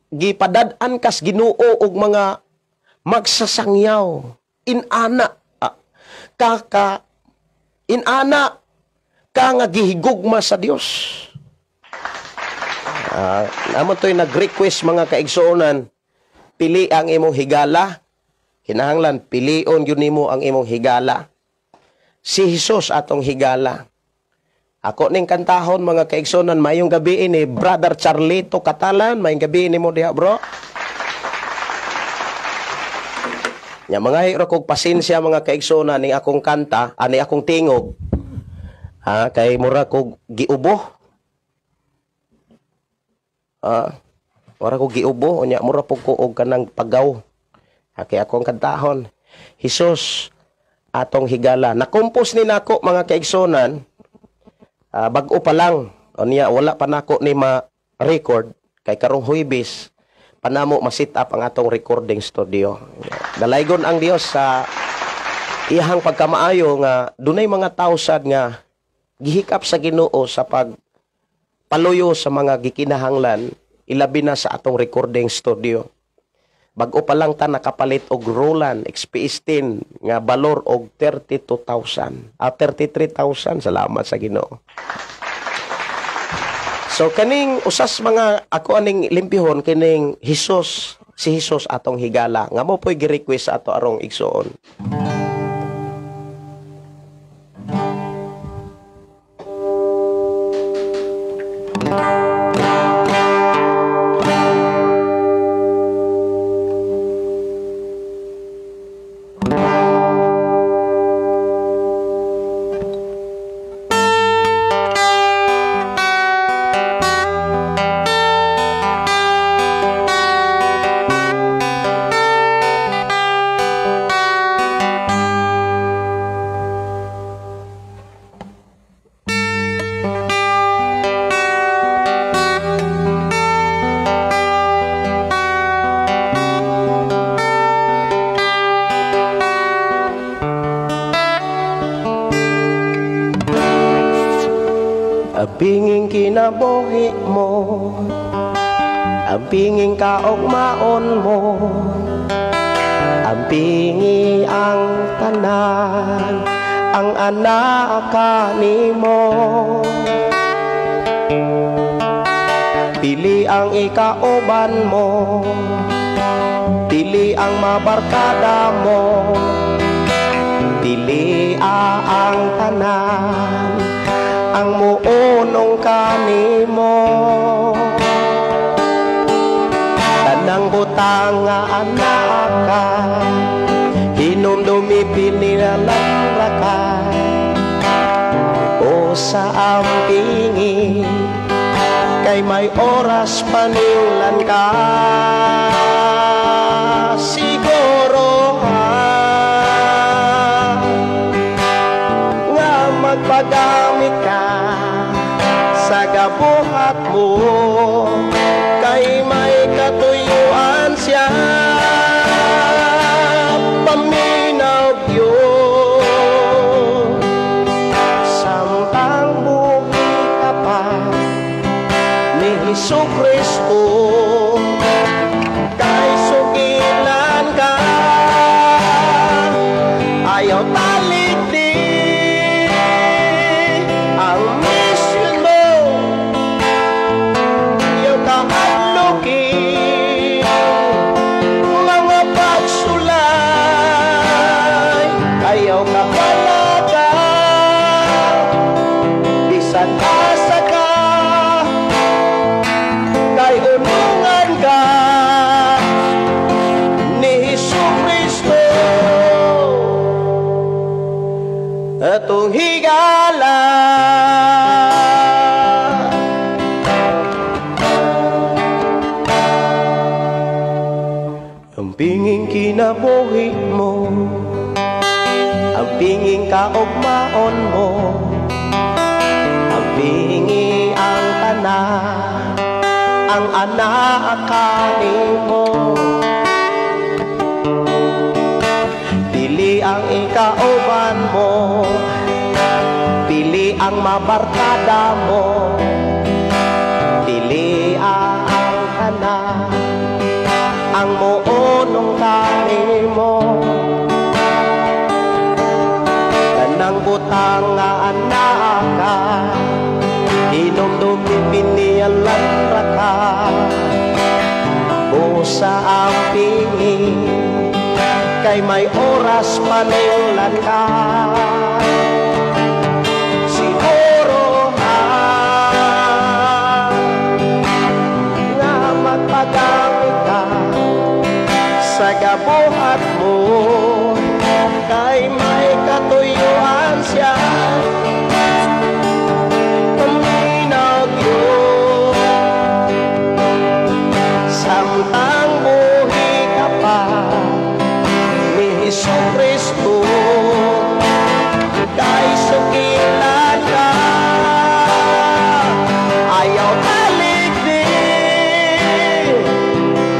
Gipadad-an kas Ginoo og mga magsasangyaw. Inana ka inana ka nga gihigugma sa Dios. Amo to'y nag-request, mga kaigsuonan, pili ang imong higala. Kinahanglan pilion gyud nimo ang imong higala. Si Jesus atong higala. Ako ning kantahon, mga kaigsuonan, mayong gabi ni Brother Charlito Catalan, mayong gabi nimo diha, bro. Nya mga hiro kog pasensya, mga kaigsuonan, ning akong kanta, ani akong tingog. Ha, kay mura kog giubo. Mura kog giubo, unya mura pug ko og kanang pagaw. Okay, akong kantahon, Jesus atong higala. Nakompos ni nako, mga kaigsuonan, bag-o pa lang. Unya wala pa nako ni ma-record kay karong Huwebes panamo ma-set up ang atong recording studio. Dalaygon ang Dios sa iyahang pagkamaayo nga dunay mga tawo sad nga gihikap sa Ginoo sa pagpaluyo sa mga gikinahanglan, ilabi na sa atong recording studio. Bag-o pa lang ta nakapalit og Roland XPS 10 nga balor og 32,000. 33,000. Salamat sa Ginoo. So kaning usas mga ako aning limpihon kining Hesus, si Hesus atong higala nga mo po'y gi-request sa ato arong igsuon. Ampinging kinabuhi mo, ampinging kaugmaon mo, ampingi ang tanan, ang anak kanimo. Pili ang ikauban mo, pili ang mabarkada mo, pili ang tanan, ang muunong kanimo. Tanang butang nga anak ka, hinumdumi pinilalang ka, o sa ampingi, kay may oras paniulan ka. Siguro ha, nga magpagamit ka sa gabuhat mo, kay may katuyuan siya. Paminaw yun, samtang buhi ka pa ni Hesus Kristo, kay sugilan ka, ayaw talikdi ang mission mo, ayaw kahadlukin mga pagsulay, ayaw kapalaga bisan asa ka, kay unungan ka ni Hesus Kristo atong higala. Ang pinging kinabuhi mo, ang pinging kaugmaon mo, ang pingi ang tanan, ang anak kanimo. Pili ang ikauban mo, pili ang mabarkada mo, pili ang tanan, ang muunong kanimo. Tanang butang nga anak ka, hinumdumi pinialan ra ka, o sa ampingi, kay may oras paniulan ka. Siguro ha, nga magpagamit ka sa gabuhat mo, kay may katuyuan siya. Paminaw yun, samtang buhi ka pa ni Hesus Kristo, kay sugilan ka, ayaw talikdi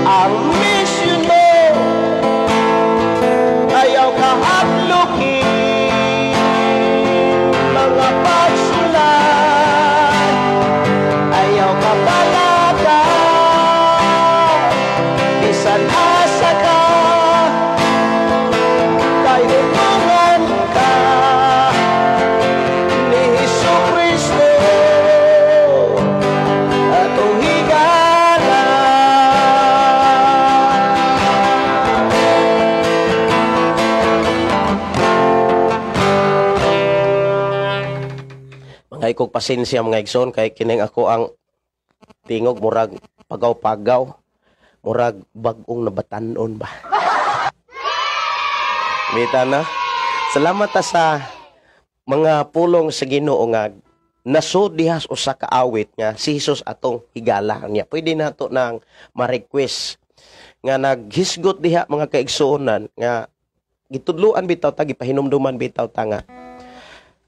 ang mission mo, ayaw kahadlukin Ay kog pasensya mga igsoon kay kining ako ang tingog murag pagaw-pagaw, murag bag-ong nabatan-on ba. Bita na. Salamat ta sa mga pulong sa Ginoo nga nasud diha usa ka awit nga si Jesus atong higala niya. Pwede nato nang ma-request nga naghisgot diha mga kaigsuonan nga gitudloan bitaw ta, gipahinumduman bitaw ta nga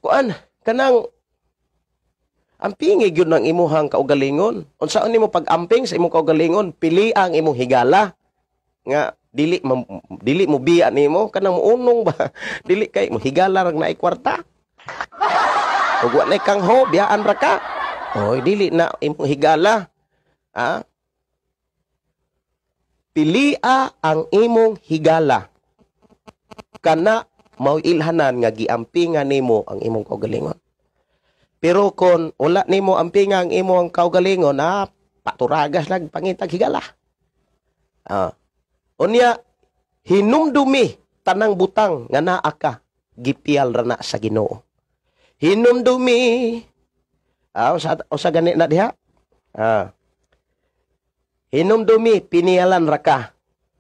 kuan kanang ampingi gyud ng imuhang kaugalingon. Unsaon nimo pag-amping sa imong kaugalingon? Pili ang imong higala nga dili dili mo biya nimo kanang muunong ba. Dili kay mo higala rag naay kwarta. Ug wa nay kangho, biyaan ra ka. Oy, dili na imong higala. Ha? Pilia ang imong higala. Kana mao ilhanan nga giampingan nimo ang imong kaugalingon. Pero kon wala nimo ampingan ang imong kaugalingon, paturagas lang pangitag higala. Unya hinumdumi tanang butang nga naa ka, gipiyal ra na sa Ginoo. Hinumdumi. Usa gani na diha. Hinumdumi piniyalan ra ka.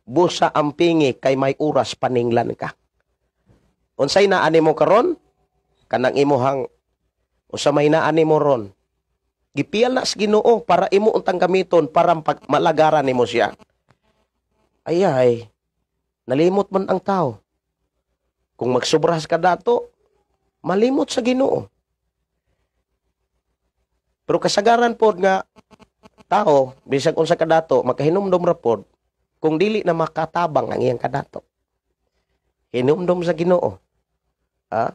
Busa ampingi kay may oras paninglan ka. Unsay naa nimo karon? Kanang imuhang usa may naa nimo ron. Gipiyal na sa Ginoo para imo untang gamiton para malagaran nimo siya. Ay ay, nalimot man ang tao. Kung magsobras ka dato, malimot sa Ginoo. Pero kasagaran pod nga tao, bisag unsa ka dato, makahinumdom ra pod kung dili na makatabang ang iyang kadato. Hinumdom sa Ginoo. Ha?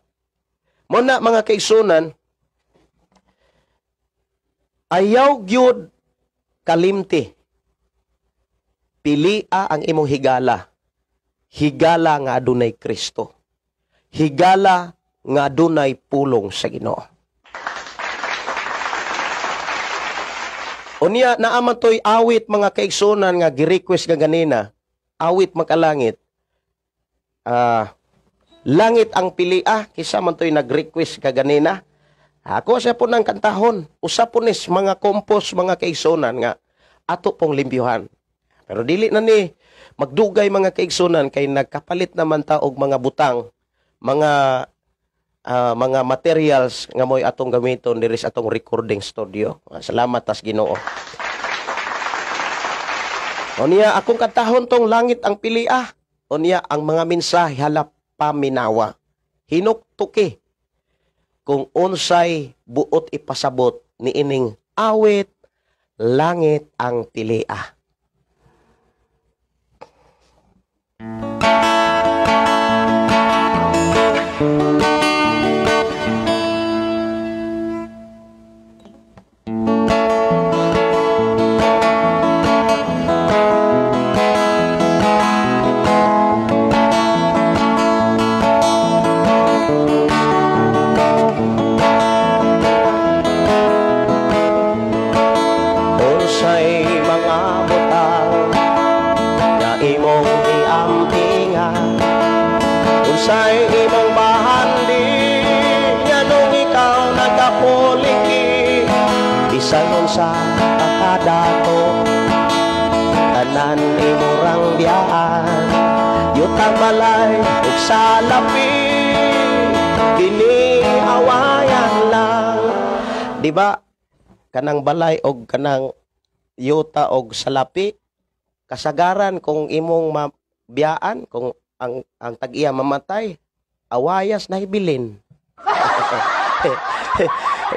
Muna mga kaigsunan, ayaw gyud kalimti. Pilia ang imong higala. Higala nga adunay Kristo. Higala nga adunay pulong sa Ginoo. Unya naaman toy awit mga kaigsunan nga gi-request nga ganina, awit makalangit. Langit ang pilia, kisa man toy nag-request ka ganina. Ako siya po ng kantahon. Usa po nis mga compose mga kaigsunan nga ato pong limpyuhan. Pero dili na ni magdugay mga kaigsunan kay nagkapalit naman ta og mga butang, mga materials nga mo'y atong gamiton diri sa atong recording studio. Salamat tas Ginoo. Unya akong kantahon tong langit ang pilia. Unya ang mga mensahe halap paminawa. Hinuktuki kung unsay buot ipasabot niining awit langit ang pilia. Unsay mga butang nga imong giampingan, unsay imong bahandi nganong ikaw nagapuliki, bisan unsa kakadato tanan imo rang biyaan, yutang balay ug salapi kini awayan lang. Di ba kanang balay og kanang yuta og salapi, kasagaran kung imong mabiyaan, kung ang tag-iya mamatay, awayas na hibilin.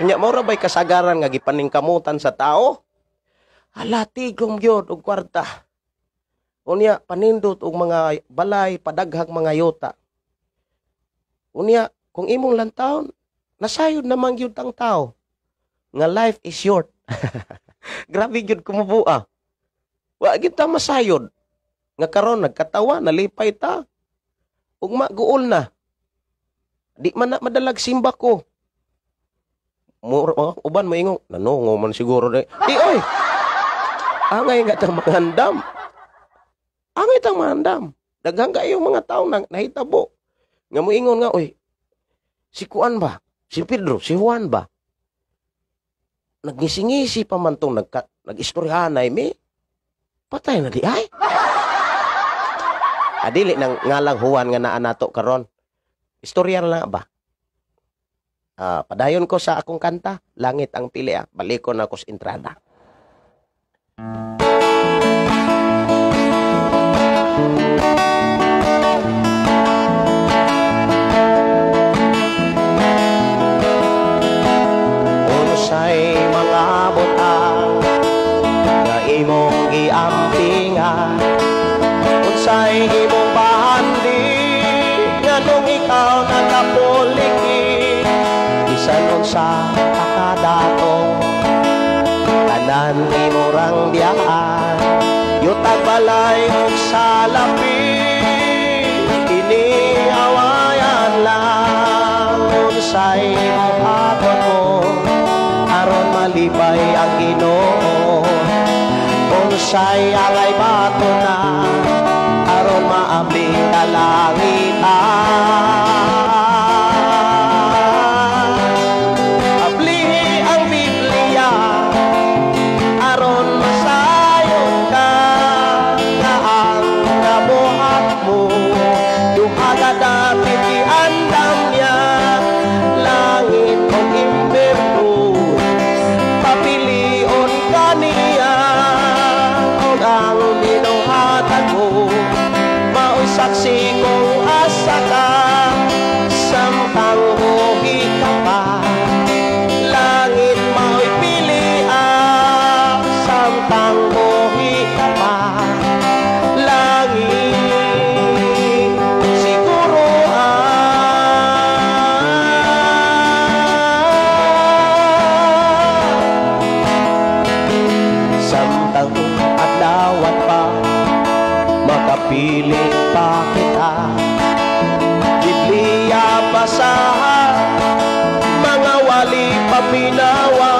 Nya mao ra bay kasagaran nga gipaningkamutan sa tao? Ala, tigom gyud og kwarta. Unya panindot og mga balay, padaghang mga yuta. Unya kung imong lantawon, nasayod naman gyud ang tao nga life is short. Grabe gyud kumubua. Wa gyud ta masayod nga karon nagkatawa, nalipay ta. Ugma guol na. Di man na madalag simba ko. Uban moingon, nanungo man siguro di. Di oy. Angay nga tang mangandam. Angay tang mangandam. Daghang kayo mga tao nang nahitabo. Nga moingon nga oy. Si Kuan ba? Si Pedro, si Juan ba? Nagngisi-ngisi pa man tong nag-istoryahanay mi. Patay na di ay. Adili nang ngalang Juan nga naa nato karon. Istorya na lang ba? Padayon ko sa akong kanta, Langit ang Pili. Balikon ako sa entrada. Unsay mga butang nga imong giampingan, unsay imong bahandi nganong ikaw nagapuliki, bisan unsa kakadato tanan imo rang biyaan, yutag balay ug salapi kini awayan lang. Unsay buhaton mo aron malipay ang Ginoo, unsay angay bato na aron maabling kalangitan. Ablihi ang Biblia aron masayod ka nga ang nabuhat mo duha ka dapit giandam niya, langit ug impierno papilion kaniya, ug ang binuhatan mo mao'y saksi kung asa ka samtang buhi ka pa. Langit mao'y pilia samtang buhi ka pa. Langit siguro samtang adlawan pa makapili pa kita. Biblia basahan, mga wali paminawa,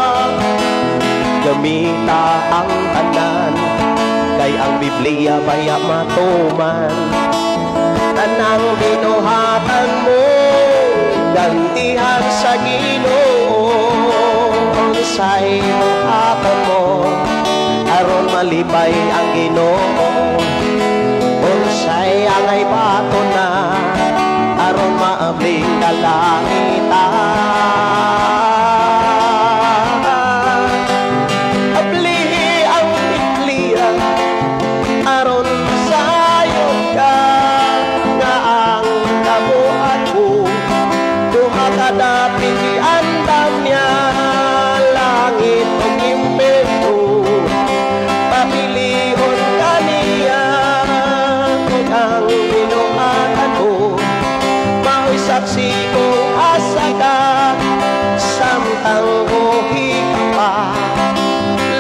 gamita ang tanan kay ang Biblia baya matuman. Tanang binuhatan mo gantihan sa Ginoo, unsay buhaton mo aron malipay ang Ginoo, unsay angay bato na aron maabling kalangitan. Ablihi ang Biblia aron masayod ka nga ang kabuhat mo duha ka dapit giandam niya, langit ug impierno papilion kaniya, ug ang binuhatan mo mao'y saksi kung asa ka samtang buhi ka pa.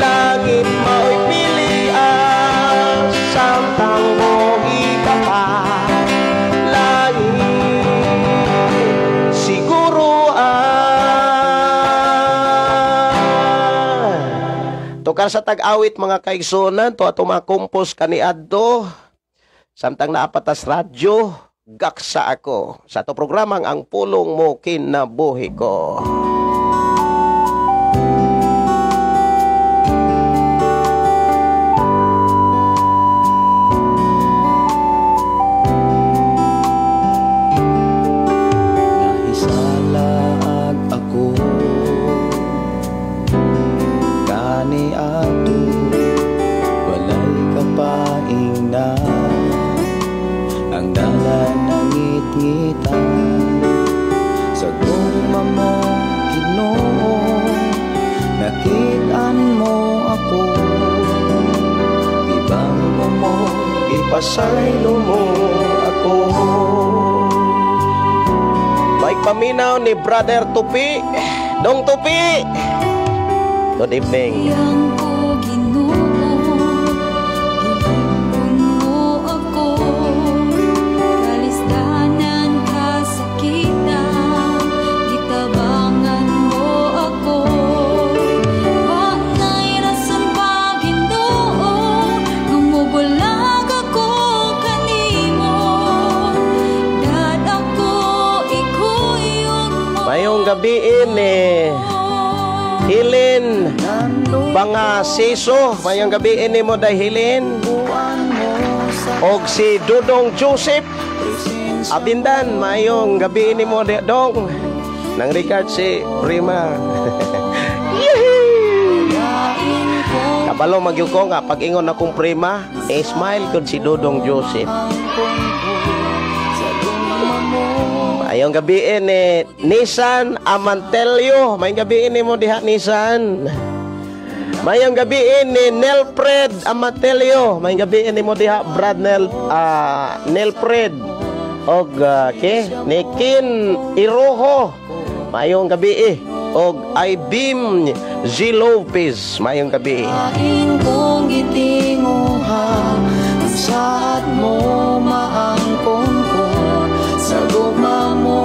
Langit mao'y pilia samtang buhi ka pa. Langit siguro Tukar sa tag-awit mga kaigsunan, to ato makumpos kaniadto samtang naapatas radyo, gaksa ako sa ato programang Ang Pulong Mo Kinabuhi Ko. Nahisalaag ako kaniadto, walay kapaingnan ang dalan nangitngitan. Sa gugma mo Ginoo, nakit-an mo ako, gibang-o mo, ipasaylo mo ako. May paminaw ni Brother Tupi. Dong Tupi, good evening. Iyang ko Ginoo, gilipon mo ako, kalisdanan kasakitan, gitabangan mo ako. Wa na'y rason pa Ginoo, gumubulag ako kanimo, dad ako ikuyog mo. Mayong gabi eh. Helen Bangasiso, mayong gabi nimo day Helen. Og si Dudong Joseph Abindan, mayong gabi nimo dong. Nang Richard si Prima. Yehey! Kabalo magyud ko nga pag ingon akong prima, eh, smile gud si Dudong Joseph. Mayong gabi ni Nissan Amantelio. Mayong gabi nimo diha, Nissan. Mayong gabi ni Nelfred Amantelio. Mayong gabi nimo diha, Brad Nel Nelfred. Og ke ni Kin Iroho. Mayong gabi og Ibim G. Lopez. Mayong gabi. Kong gitinguha ang saad mo, maangkon ko sa gugma mo,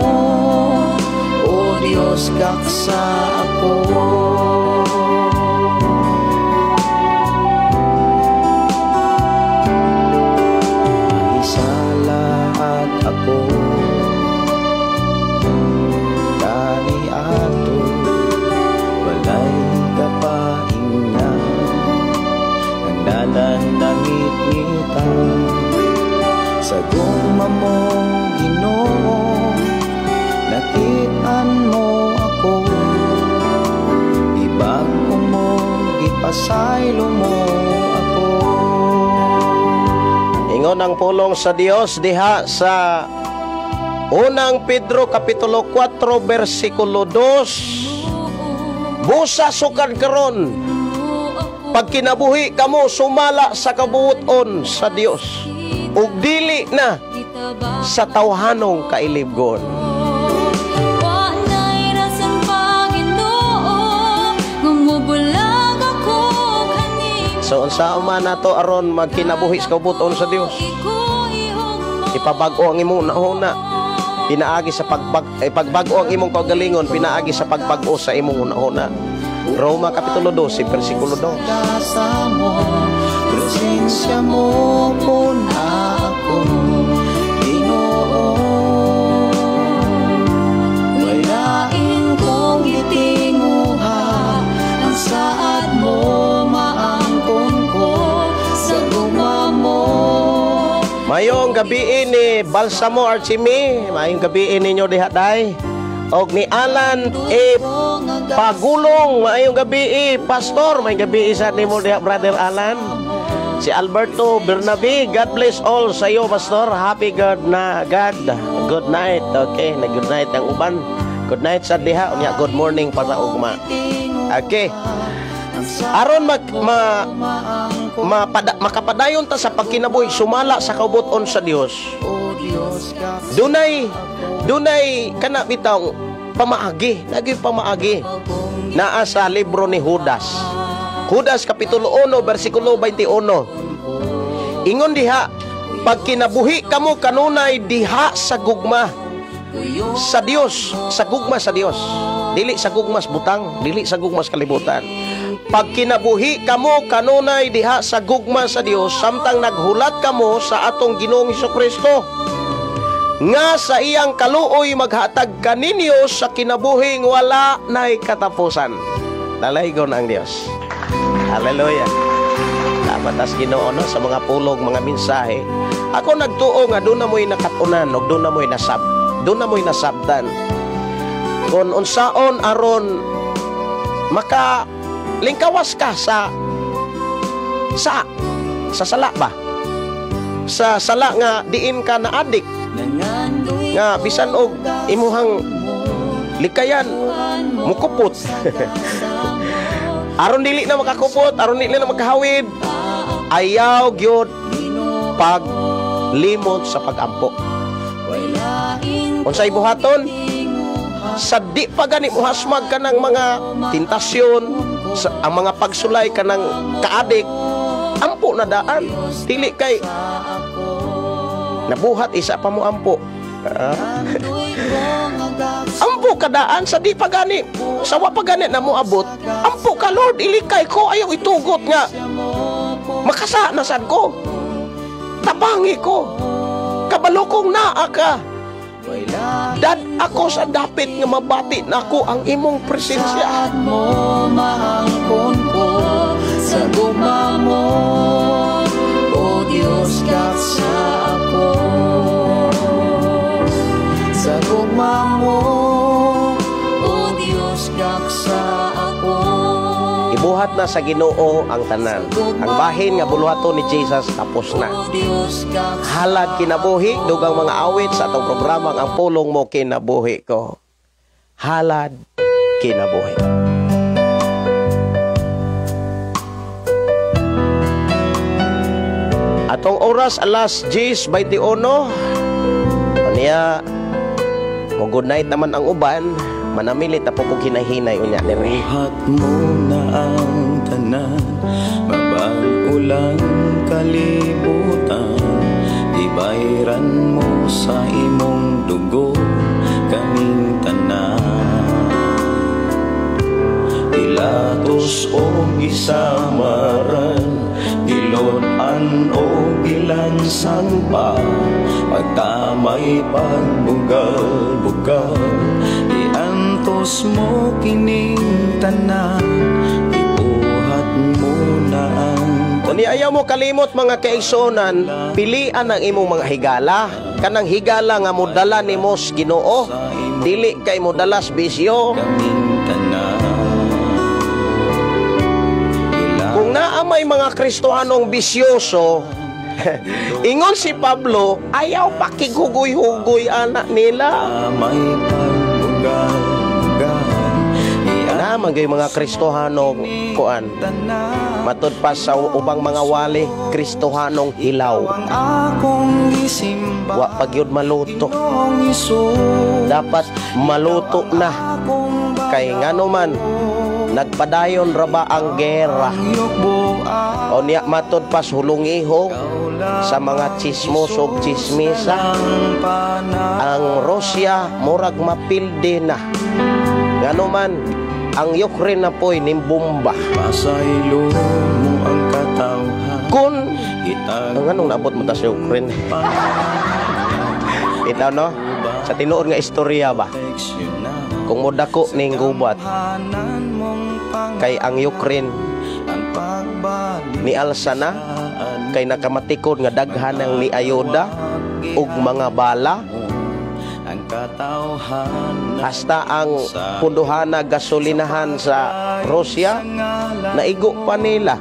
O Dios, gaksa ako. Mahisalaat ako kani ato, walay kapaingna ang dalan nangit-ngita sa gugma mo, Ginoo, nakit-an mo ako, ibag-o mo, gipasaylo mo ako. Ingon ang pulong sa Dios diha sa Unang Pedro Kapitulo 4 versikulo 2. Busa sukad karon, pagkinabuhi kamo sumala sa kabuoton sa Dios ug dili na sa tawhanong kailibgon. So unsa man nato aron magkinabuhi sa kabuoton sa Dios? Ipabag-o ang imong hunahuna pinaagi sa pagbag-o ang imong kaugalingon pinaagi sa pagbag-o sa imong hunahuna. Roma Kapitulo 12 versikulo 2. Sa mo, presensya mo puna ako, Ginoo. Walain kong gitinguha ang saad mo, maangkon ko sa gugma mo. Mayong gabi ni Balsamo Archimi, mayong gabi ninyo diha day. Og ni Alan E. Pagulong, maayong gabi, Pastor, maayong gabi sa nimo diha, Brother Alan. Si Alberto Bernabe, God bless all sa iyo, Pastor. Happy God na God. Good night. Okay, na good night ang uban. Good night sa diha, unya good morning para ugma. Okay. Aron makapadayon ta sa pagkinabuhi sumala sa kaubuton sa Dios. Dunay dunay kana bitaw pamaagi, naging pamaagi naa sa libro ni Judas. Judas Kapitulo 1 versikulo 21. Ingon diha, pagkinabuhi kamo kanunay diha sa gugma sa Dios, sa gugma sa Dios. Dili sa gugmas butang, dili sa gugmas kalibutan. Pagkinabuhi kamo kanunay diha sa gugma sa Dios samtang naghulat kamo sa atong Ginoong Hesukristo, nga sa iyang kaluoy maghatag kaninyo sa kinabuhing wala nay katapusan. Dalaygon ang Dios. Hallelujah. Dapat as Ginoo no, sa mga pulog, mga mensahe. Ako nagtuo nga doon na mo'y nakatunan og doon na mo'y nasab. Doon na mo'y nasabtan. Kung unsaon aron maka lingkawas ka sa sa sala ba? Sa sala nga diin ka na adik, nga bisan og imuhang likayan mukupot. Aron dili na makakupot, aron dili na makahawid, ayaw gyud paglimot sa pagampo. Unsay buhaton? Sa di pa gani mohasmag ka ng mga tentasyon, sa, ang mga pagsulay ka ng kaadik, ampo na daan. Dili kay nabuhat isa pa mo ampo. Ampo kadaan sa di pa gani, sa wa pa gani na moabot. Ampo ka, Lord, ilikay ko, ayaw itugot nga makasa na sad ko. Tabangi ko. Kabalo kong naa ka. Dad ako sa dapit nga mabati nako ang imong presensya. Mo maangkon ko sa gugma mo, O Dios, sa ako. Sa gugma mo, O Dios, sa ako. Ibuhat na sa Ginoo ang tanan. Ang bahin nga buluhaton ni Jesus tapos na. O Dios, Halad Kinabuhi, dugang mga awit sa atong programang Ang Pulong Mo Kinabuhi Ko. Halad Kinabuhi. Atong oras alas 10:21. Unya, mo good night naman ang uban, manamilit na po kong hinahinay unya diri. Buhat mo na ang tanan, mabag-o lang kalibutan, ibayran mo sa imong dugo kaming tanan. Pilatos o gisamaran, gilon-an o gilansang pa, pagkamay pagbugal-bugal, iantos mo kining tanan, ibuhat mo na ang Kung ayaw mo kalimot mga kaigsuonan, pilian ang imong mga higala. Kanang higala nga modala nimo sa Ginoo, dili kay modala sa bisyo. Kaming tanan. Kung naa may mga Kristohanong bisyoso, ingon si Pablo, ayaw pakighugoy-hugoy anak nila. May pagbugal-bugal, Na man gay mga Kristohanong kuan. Matud pa sa ubang mga wali, Kristohanong hilaw. Ang akong gisimba, Wa pa gyud maluto. Ginoong Hesus. Dapat maluto na. Kay ngano man, nagpadayon ra ba ang gera? O niya matud pa sa hulungihong sa mga chismos ug chismisa, ang Russia murag mapilde na. Ngano man, ang Ukraine na po'y nimbomba. Pasaylo mo ang katawhan. Kung Itag ang anong naabot mo ta sa Ukraine? Itaw no? Sa tinuod nga istorya ba? Kung modako ning gubat kay ang Ukraine ni alsa na kay nakamatikod nga daghan ang niayoda ug mga bala, ang katawhan hasta ang punduhana gasolinahan sa Russia naigo pa nila.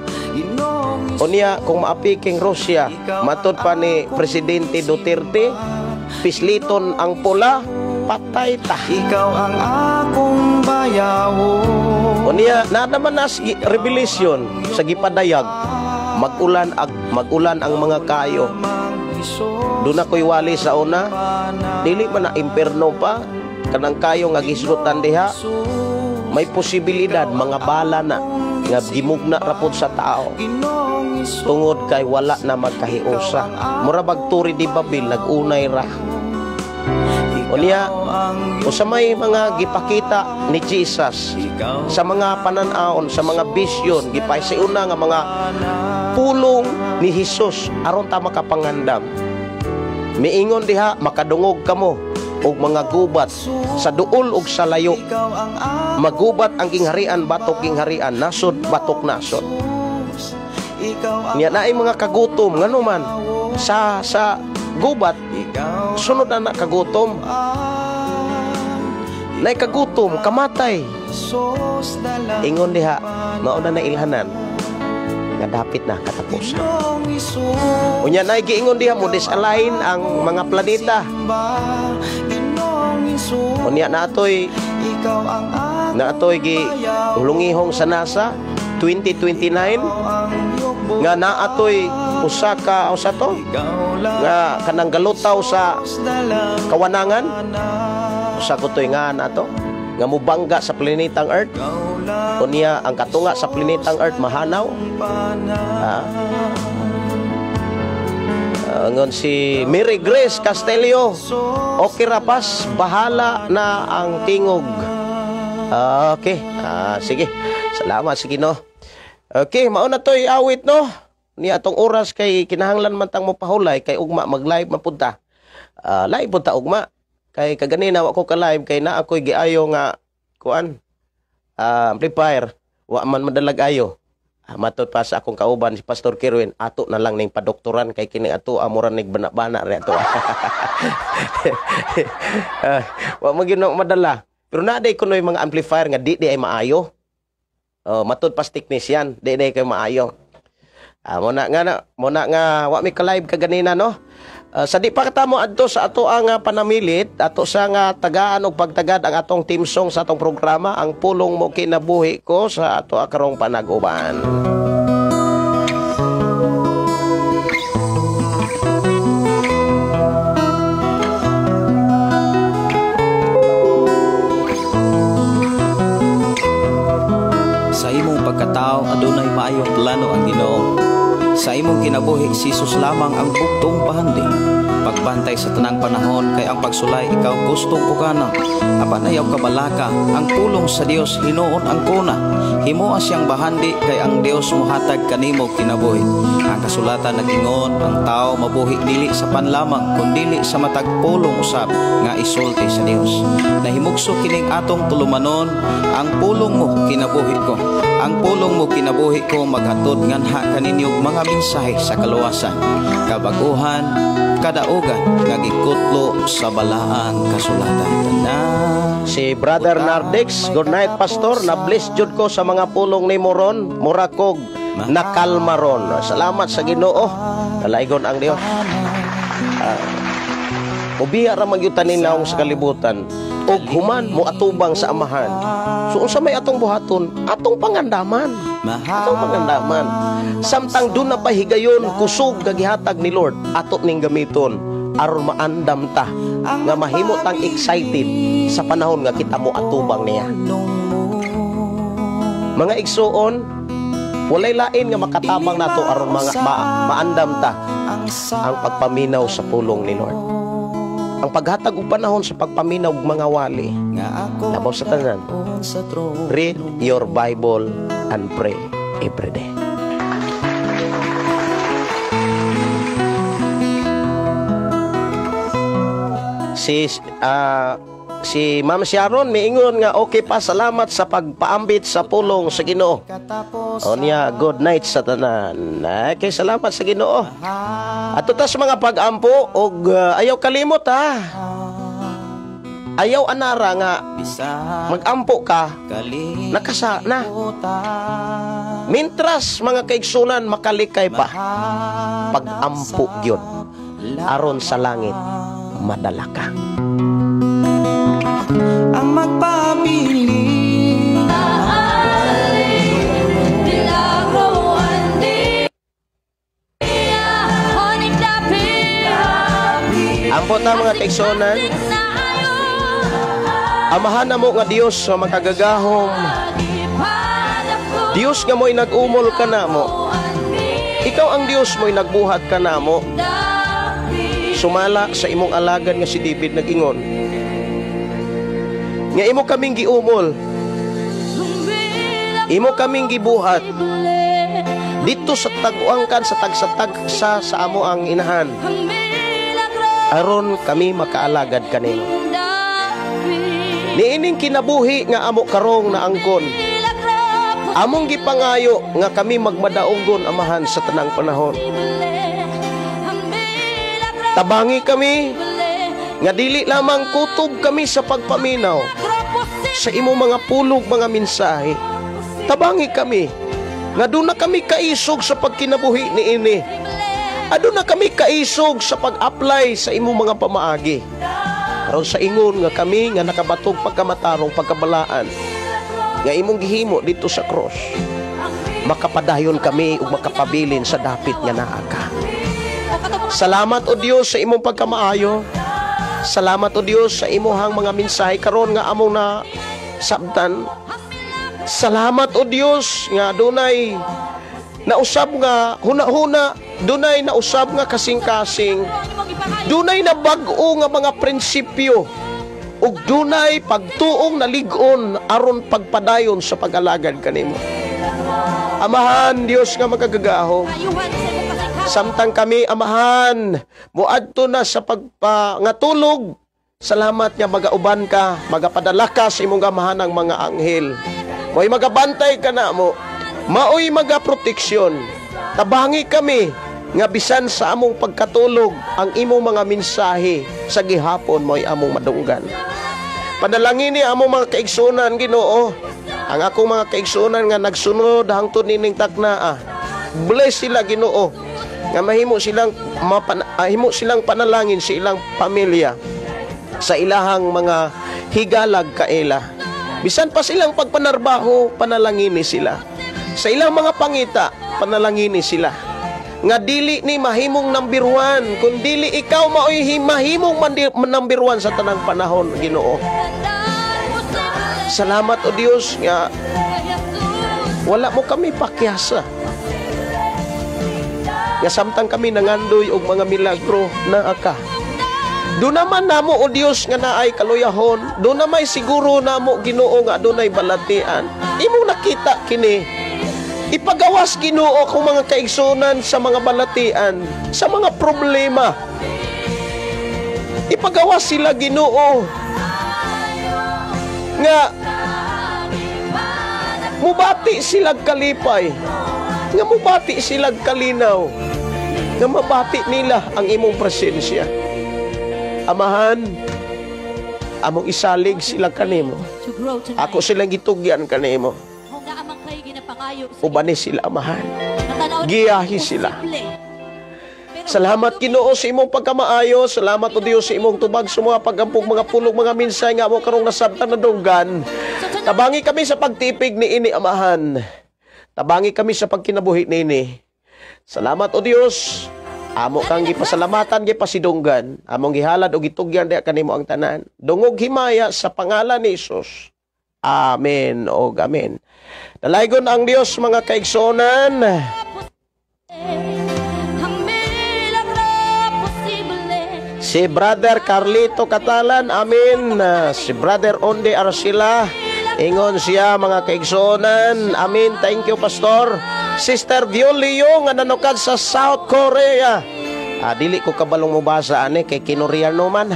Unya kung maapiking Russia, matud pa ni Presidente Duterte, pisliton ang pula, patay ta. Ikaw ang akong bayawo. Unya na naman nas revelation sa gipadayag, magulan ang mga kayo. Doon ako'y wali sa una, dili man na imperno pa, kanang kayo nga gisgutan diha, may posibilidad mga bala na nga gimugna rapod sa tao tungod kay wala na magkahiusa. Mura bag turi di Babil, nag-unay ra. Unya, usa may mga gipakita ni Jesus sa mga panan-awon, sa mga bisyon, gipasiuna nga mga pulong ni Jesus aron ta makapangandam. Miingon diha, makadungog kamo og mga gubat sa duol og sa layo. Magubat ang gingharian batok gingharian, nasod batok nasod. Nya naay mga kagutom ngano man sa gubat, sunod na kagutom. Naay kagutom, kamatay. Ingon diha, mao na nailhanan nga dapit na katapusan. Unya naay giingon diha mo disalign ang mga planeta. Unya naatoy gi hulungihong sa NASA 2029 nga naatoy usa ka usa to nga kanang galutaw sa kawanangan, usa ko toy nga nato nga mubangga sa planetang Earth. Unya ang katunga sa planetang Earth mahanaw. Ngon si Mary Grace Castelio, okay rapas, bahala na ang tingog. Okay, sige. Salamat sige no. Okay, mauna to'y awit no. Ni atong oras kay kinahanglan man tang mopahulay kay ugma mag-live man punta. Live punta ugma. Kay kaganina wa ko ka-live kay naa ko'y giayo nga kuan amplifier, wa man madalag ayo. Matod pa sa akong kauban si Pastor Kirwin, ato na lang ning padoktoran kay kini ato amuran nig bana-bana ri ato. Wa man gyud madala. Pero naa day kunoy mga amplifier nga di ay maayo. Oh, matod pa sa technician, di kay maayo. Mo na nga wa mi ka-live kaganina, no. Sa di pa katamo adto sa ato ang panamilit, ato sa nga tagaan og pagtagad ang atong team song sa atong programa, ang pulong mo kinabuhi ko sa ato karong panag-uban. Sa imong pagkatao adunay maayong plano ang Ginoo. Sa imong kinabuhi si Jesus lamang ang bugtong bahandi. Pagbantay sa tanang panahon kay ang pagsulay ikaw gustong pugana. Apan ayaw kabalaka, ang pulong sa Dios hinuon ang kuna. Himoa siyang bahandi kay ang Dios mohatag kanimo kinabuhi. Ang kasulatan nag-ingon, ang tao mabuhi dili sa panlamang kundili sa matag pulong usab nga isulti sa Dios. Nahimugso kining atong tulumanon, ang pulong mo kinabuhi ko. Ang pulong mo kinabuhi ko maghatod nganha kaninyo mga mensahe sa kaluwasan, kabaguhan, kadaugan nga gikutlo sa balaang kasulatan. Tanan. Si Brother Nardex, good night Pastor, na-bless jud ko sa mga pulong ni Moron, murakog nakalma ron. Salamat sa Ginoo. Dalaygon ang Dios. Ubiya ra man gyud taninawong sa kalibutan ug human mo atubang sa Amahan. So unsa may atong buhaton? Atong pangandaman. Atong pangandaman. Samtang doon na pahigayon kusog nga gihatag ni Lord, ato ning gamiton aron maandam ta nga mahimo tang excited sa panahon nga kita mo atubang niya. Mga igsuon, walay lain nga makatabang nato aron mga maandam ta ang pagpaminaw sa pulong ni Lord. Ang paghatag og panahon sa pagpaminaw og mga wali. Labaw sa tanan, read your Bible and pray every day. Si Ma'am Sharon miingon nga okay pa, salamat sa pagpaambit sa pulong sa Ginoo. O niya, good night sa tanan. Okay, salamat sa Ginoo. Ato tas mga pag-ampo og ayaw kalimot ha. Ayaw anara nga mag-ampo ka, nakasa na. Mintras mga kaigsunan makalikay pa, pag-ampo gyud aron sa langit madala ka. Ang magpabili Ampo ta mga kaigsunan, Amahan na mo nga Dios sa makagagahom, Dios nga mo'y nag-umol ka na mo, ikaw ang Dios mo'y nagbuhat ka na mo. Sumala sa imong alagad nga si David nag-ingon nga imo kaming giumol, imo kaming gibuhat dito sa taguangkan sa tagsatagsa sa amo ang inahan, aron kami makaalagad kanimo. Niining kinabuhi nga amo karong naangkon, among gipangayo nga kami magmadaogon Amahan sa tanang panahon. Tabangi kami nga dili lamang kutob kami sa pagpaminaw sa imong mga pulog, mga mensahe. Tabangi kami nga doon na kami kaisog sa pagkinabuhi niini. Aduna kami kaisog sa pag-apply sa imong mga pamaagi. Aron sa ingon nga kami nga nakabatog pagkamatarong pagkabalaan nga imong gihimo dito sa cross, makapadayon kami ug makapabilin sa dapit nga naa ka. Salamat o Dios sa imong pagkamaayo. Salamat o Dios sa imuhang mga mensahe karon nga among na sabtan. Salamat o Dios nga dunay nausab nga huna-huna, dunay nausab nga kasing-kasing, dunay nabag-o nga mga prinsipyo, ug dunay pagtuong nalig-on aron pagpadayon sa pag-alagad kanimo. Amahan Dios nga makagagahom, samtang kami Amahan moadto na sa pagpangatulog, Salamat nga magauban ka, magapadala ka sa imong gamahanang mga anghel. Maoy magabantay ka na mo, maoy magaproteksyon. Tabangi kami nga bisan sa among pagkatulog ang imong mga mensahe sa gihapon mo'y among madunggan. Panalangin ni among mga kaigsunan, Ginoo. Ang akong mga kaigsunan nga nagsunod hangtod nining taknaa. Bless sila, Ginoo, nga mahimo silang panalangin sa ilang pamilya, sa ilahang mga higalag kaila. Bisan pa silang pagpanarbaho, panalangini sila. Sa ilang mga pangita, panalangini sila. Nga dili ni mahimong number one, kung dili ikaw maoy mahimong number one sa tanang panahon, Ginoo. Salamat, O Dios, nga wala mo kami pakyasa. Nga samtang kami nangandoy og mga milagro, naa ka. Do naman namo, O Dios, nga naay kaluyahon, do na may siguro namo, Ginoo, nga adunay balatian. Imong nakita kini. Ipagawas, Ginoo, akong mga kaigsunan sa mga balatian, sa mga problema. Ipagawas sila, Ginoo, nga mubati sila kalipay, nga mubati sila kalinaw, nga mabati nila ang imong presensya. Amahan, among isalig sila kanimo. To grow tonight. Ako silang gitugyan kanimo. Kung naa man kay ginapangayo sa Ubani sila, Amahan. Natanaw ni Giyahi sila. imposible. Pero Salamat, Ginoo, sa imong pagkamaayo. Salamat, O Dios, sa imong tubag sa mga pagampong mga pulong, mga minsay nga mo karong nasabtan na dunggan. Tabangi kami sa pagtipig ni ini, Amahan. Tabangi kami sa pagkinabuhi niini. Salamat, O Dios. Amo kang gipasalamatan, gipasidunggan. Among gihalad o gitugyan diha kanimo ang tanan. Dungog himaya sa pangalan ni Hesus. Amen o amen. Dalaygon ang Dios, mga kaigsuonan. Ang milagro posible. Si Brother Carlito Catalan, amen. Si Brother Onde Arcila, ingon siya, mga kaigsuonan. Amen. Thank you, Pastor. Sister Violio nga nanukad sa South Korea. Dili ko kabalong mobasa ani kay Kinoreano man.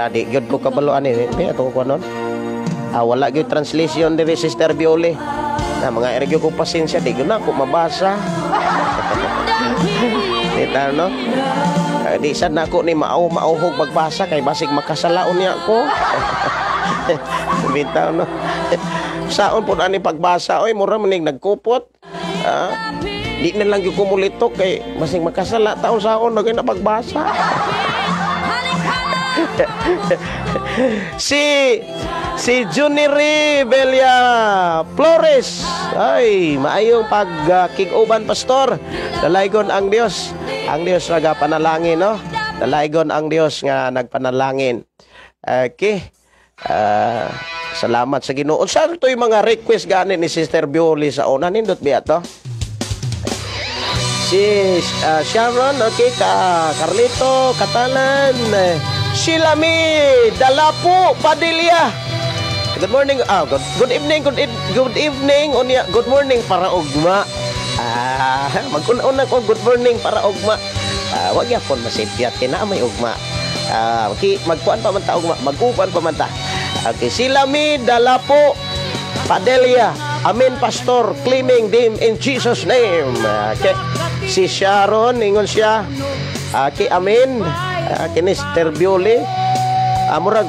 Di gyud ko kabalo ani. Di ato ko nun. Wala gyud translation diri, Sister Violi. Na mga ergyo ko pasensya, di gyud na ako mabasa. Dita no? Di sad na ako ni mauhog magbasa kay basig makasalaon niya ako. Bitaw no. Saon po ani pagbasa oy, mura manig nagkupot. Di na lang gyud ko mulitok kay basig makasala taon saon na na pagbasa. Si Juniri Belia Flores. Ay, maayong pagkig-uban, Pastor. Dalaygon ang Dios. Ang Dios nagapanalangin, no? Dalaygon ang Dios nga nagpanalangin. Okay. Salamat sa Ginoo. Saan to yung mga request gani ni Sister Violi sa una? Nindot biya to? Si Sharon, okay, ka Carlito, Catalan, Silami, Dalapo, Padilla. Good morning, good evening, good evening, unya, good morning para ugma. Mag-una-una ko, good morning para ugma. Wag yapon masipyat kay naa may ugma. Okay, magkuan pa man ta ugma, mag-uban pa man ta. Okay, Silami, Dalapo, Padilla. Amen, Pastor, claiming them in Jesus' name. Okay. Si Sharon, ingon siya. Okay, amen. Kini Sister Violi. Murag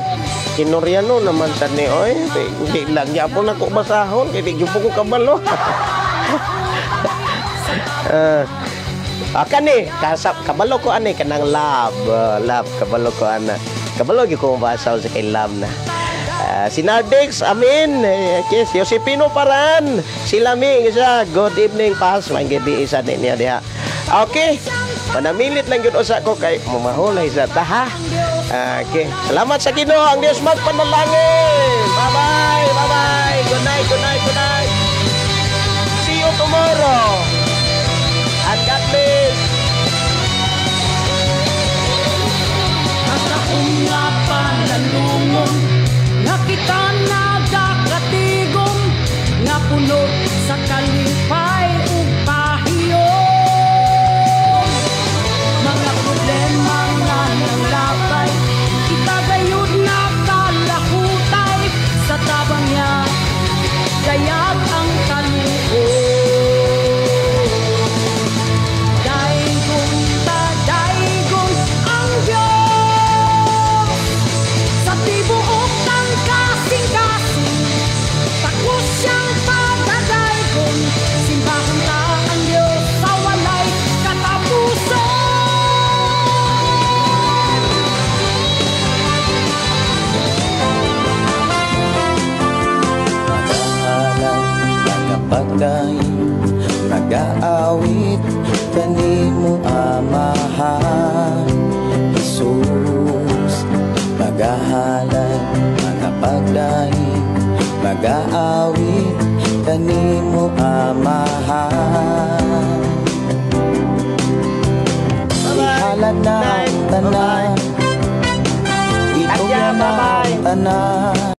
Kinoreano naman sa ni oy. Di lang gyapon ako basahon kay di gyud ko kabalo. Kani kasap kabalo ko ani kanang love, love kabalo ko ana. Kabalo gyud ko mabasa sa kay love na. Si Nardex, amen. Okay, si Josepino Paran, si Lami, isa, good evening, pas. May gabi isa din niya diha. Okay, panamilit lang yun usa ko kay mamahulay sa taha. Okay, salamat sa Ginoo, ang Dios magpanalangin. Bye-bye, bye-bye. Good night, good night, good night. See you tomorrow. And God bless. At akong nga panalungon, nga kita nagakatigom, nga puno sa kalipay ug pahiyom. Mga problema nga nanglapay, Magahalad, magapagdaig, magaawit kanimo, Amahan. Ihalad na ang tanan. Itugyan na ang tanan.